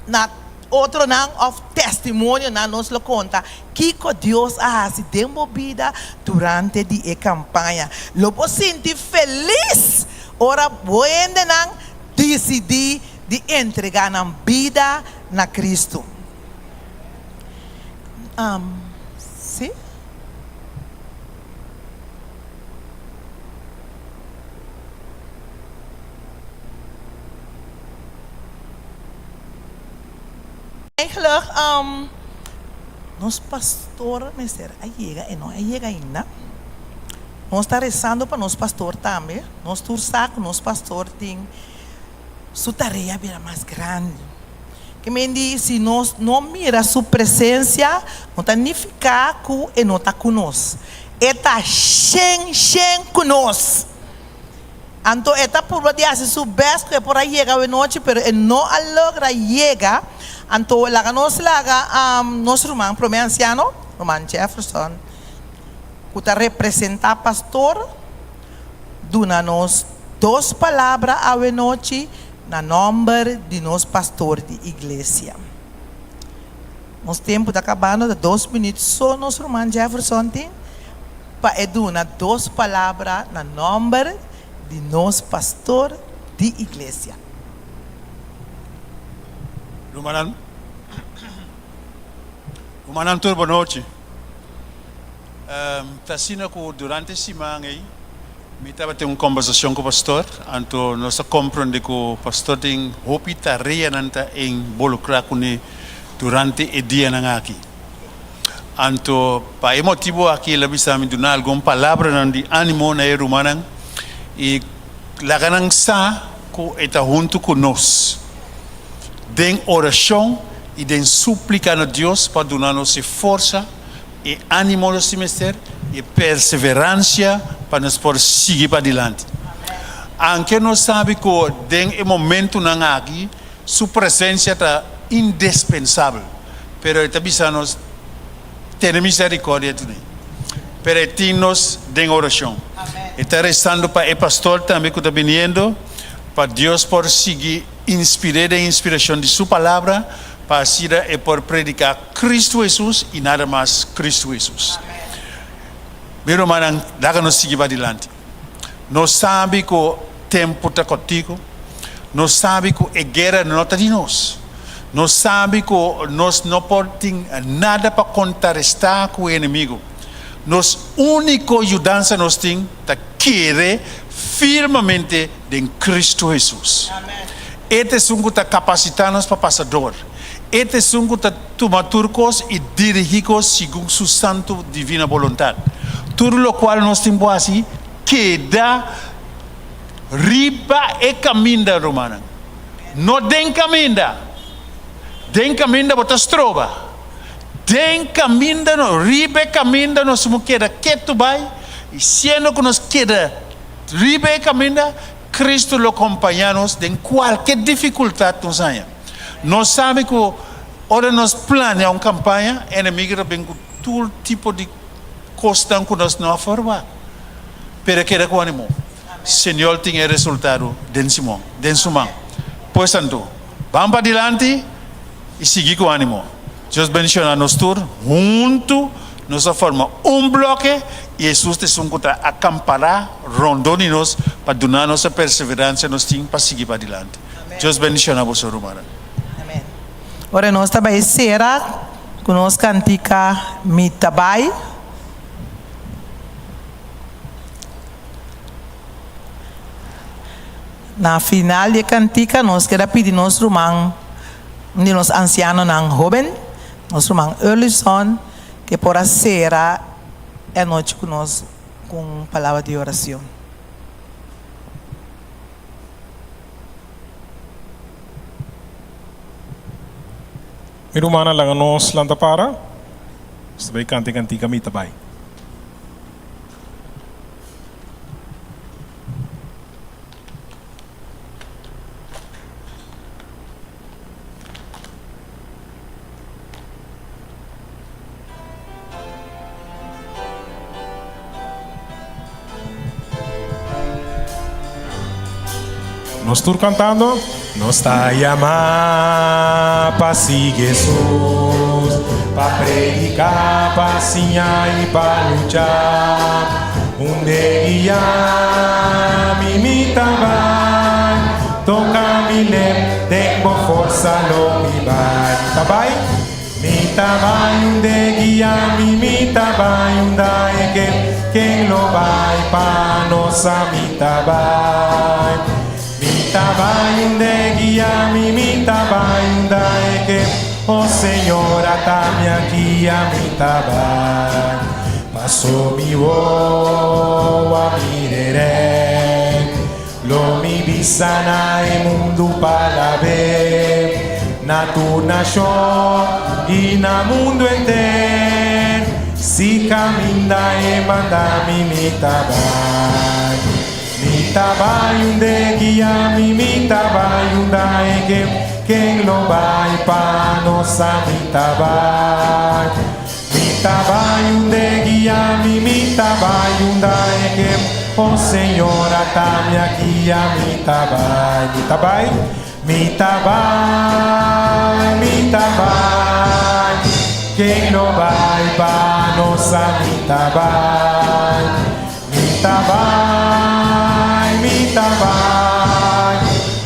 na otronan òf testimonionan nos lo konta kiko Dios a hasi den bo bida durante di e kampaña. Lo bo sinti felis ora bo hendenan disidí di entregá nan bida na Kristu. Sí? Eigenlijk nos pastor mester a yega e no a yega ainda. Nos ta rezando pa nos pastor tambe. Nos tur sa ku nos pastor tin su tarea bira mas grandi. Ke men di si nos no mira su presensia no ta nifiká ku e no ta ku nos. E ta shen shen ku nos. Anto e ta purba di hasi su best ku e por a yega awenochi pero e no a logra yega. Anto laga nos laga nos ruman prome ansiano, ruman Jefferson, ku ta representá pastor, duna nos dos palabra awenochi na nòmber di nos pastor di iglesia. Nos tempu ta kabando, ta dos minüt so nos ruman Jefferson tin pa e duna dos palabra na nòmber di nos pastor di iglesia. Rumannan, rumannan tur bonochi. Ta asina ku durante e siman ei mi tabatin un kombersashon ku pastor, anto nos a komprondé ku pastor tin hopi tareanan ta involukrá kuné durante e dianan aki. Anto pa e motibu aki el a bisa mi duna algun palabranan di ánimo na e rumannan i laga nan sa ku e ta huntu ku nos den orashon i den súplika na Dios pa duna nos e forsa, e ánimo nos tin mester i e perseveransia pa nos por sigui padilanti. Anke nos sabi ku den e momentunan aki su presensia ta indespensabel, pero e ta bisa nos tene misericordia di nos. Pero e tin nos den orashon. E ta resando pa e pastor tambe ku ta biniendo, pa Dios por sigui inspir'é den inspirashon di su palabra, pa asina e por prediká Kristu Hesus i nada mas Kristu Hesus. Mi rumannan, laga nos sigui padilanti. Nos sabi ku tempu ta kòrtiku. Nos sabi ku e guera no ta di nos. Nos sabi ku nos no por tin nada pa kontrarestá ku e enemigu. Nos úniko yudansa nos tin ta kere firmemente den Kristu Hesus. E ta esun ku ta kapasitá nos pa pasa dor. E ta esun ku ta tuma tur kos i dirigí kos segun Su santu divina boluntat. Tur lokual nos tin por hasi keda riba e kaminda, rumannan. No den kaminda. Den kaminda bo ta stroba. Den kaminda no, riba e kaminda nos mo keda ketu bai, i siendo ku nos keda riba e kaminda, Cristo lo compaña nos den cualke dificultad nos haña. Nos sabi cu ora nos planea un campaña, enemigo ta bin cu tur tipo di cosnan cu nos no a forwagt. Pero keda cu animo. Señor tin e resultado den si mon, den su man. Pues anto, ban padilanti y sigui cu animo. Dios bendiciona nos tur. Hunto nos a forma un bloke y Hesus ta esun cu ta acampará rondó di nos pa duna nos e perseverancia nos tin pa sigui padilanti. Dios bendiciona boso rumannan. Amen. Ora nos ta bai cera cu nos cantica Mi ta bai. Na final di e kantika nos keda pidi nos ruman, un di nos ansianonan hóben, nos ruman Erlison, ke por a sera e anochi ku nos ku un palabra di oracion. Mi rumannan laga nos lanta para. Nos ta bai kanta e kantika Mi ta bai. Nos tur cantando. Nos ta yama pa sigui Hesus, pa predica, pa siña y pa lucha. Unde guia mi, mi ta bai, toca mi lep, den bo forsa lo mi bai. Mi ta bai, mi ta bai, unde guia mi, mi ta bai, unda e ke, ken lo bai pa nos a mi ta bai. Mi ta bai unde guia mi, mi ta bai, unda e ke, oh Señor ata mi aki a mi ta bai. Paso mi wowo a mireré, lo mi bisa na e mundu pa lab'é, na tur nashon i na mundu henter, si kaminda e manda mi, mi ta bai. Mi ta bai und'e guia mi, mi ta bai unda e ke, ken lo bai pa nos sa mi ta bai. Mi ta bai und'e guia mi, mi ta bai unda e ke, oh Señor ata mi aki a mi ta bai. Mi ta bai, mi ta bai, mi ta bai, ken lo bai pa nos sa mi ta bai. Mi ta bai, mi ta bai,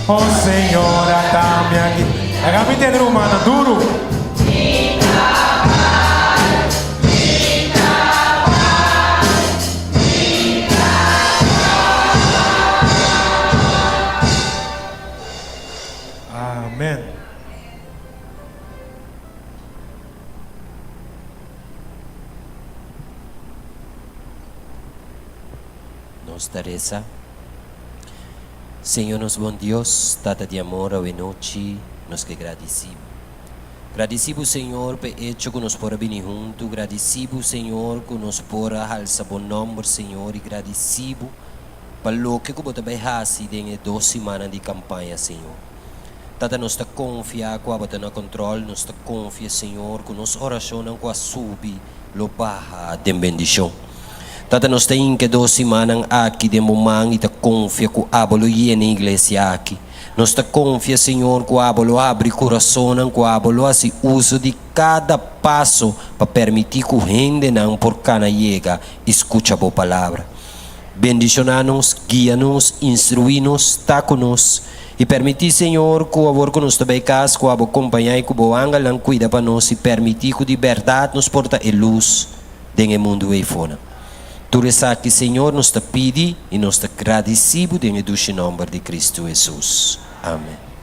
oh Señor ata mi aki. Laga mi tende rumannan duru. Mi ta bai, mi ta bai, mi ta bai. Amen. Nos ta resa. Señor nos bon Dios, Tata di amor, awe nochi nos ke gradisi Bo. Gradisi Bo, Señor, p'e echo ku nos por a bini huntu. Gradisi Bo, Señor, ku nos por a halsa Bo nòmber, Señor, i gradisi Bo pa loke ku Bo ta bai hasi den e dos simannan di kampaña, Señor. Tata, nos ta konfia ku Abo ta na kontròl. Nos ta konfia, Señor, ku nos orashonnan ku a subi lo baha den bendishon. Tata nos ta hinka e dos simannan aki den bo man i ta konfia ku abo lo yena e iglesia aki. Nos ta konfia, Señor, ku abo lo habri kurasonnan, ku abo lo hasi uso di kada paso pa permití ku hendenan por kana yega i skucha bo palabra. Bendishoná nos, guia nos, instruí nos, ta ku nos. I permití, Señor, ku awor ku nos ta bai kas, ku abo kompañá i ku bo angelnan kuida pa nos i permití ku di bèrdat nos por ta e lus den e mundu eifonan. Tur esaki, Señor, nos ta pidi i nos ta gradisí bo den e dushi nòmber di Kristu Hesus. Amen.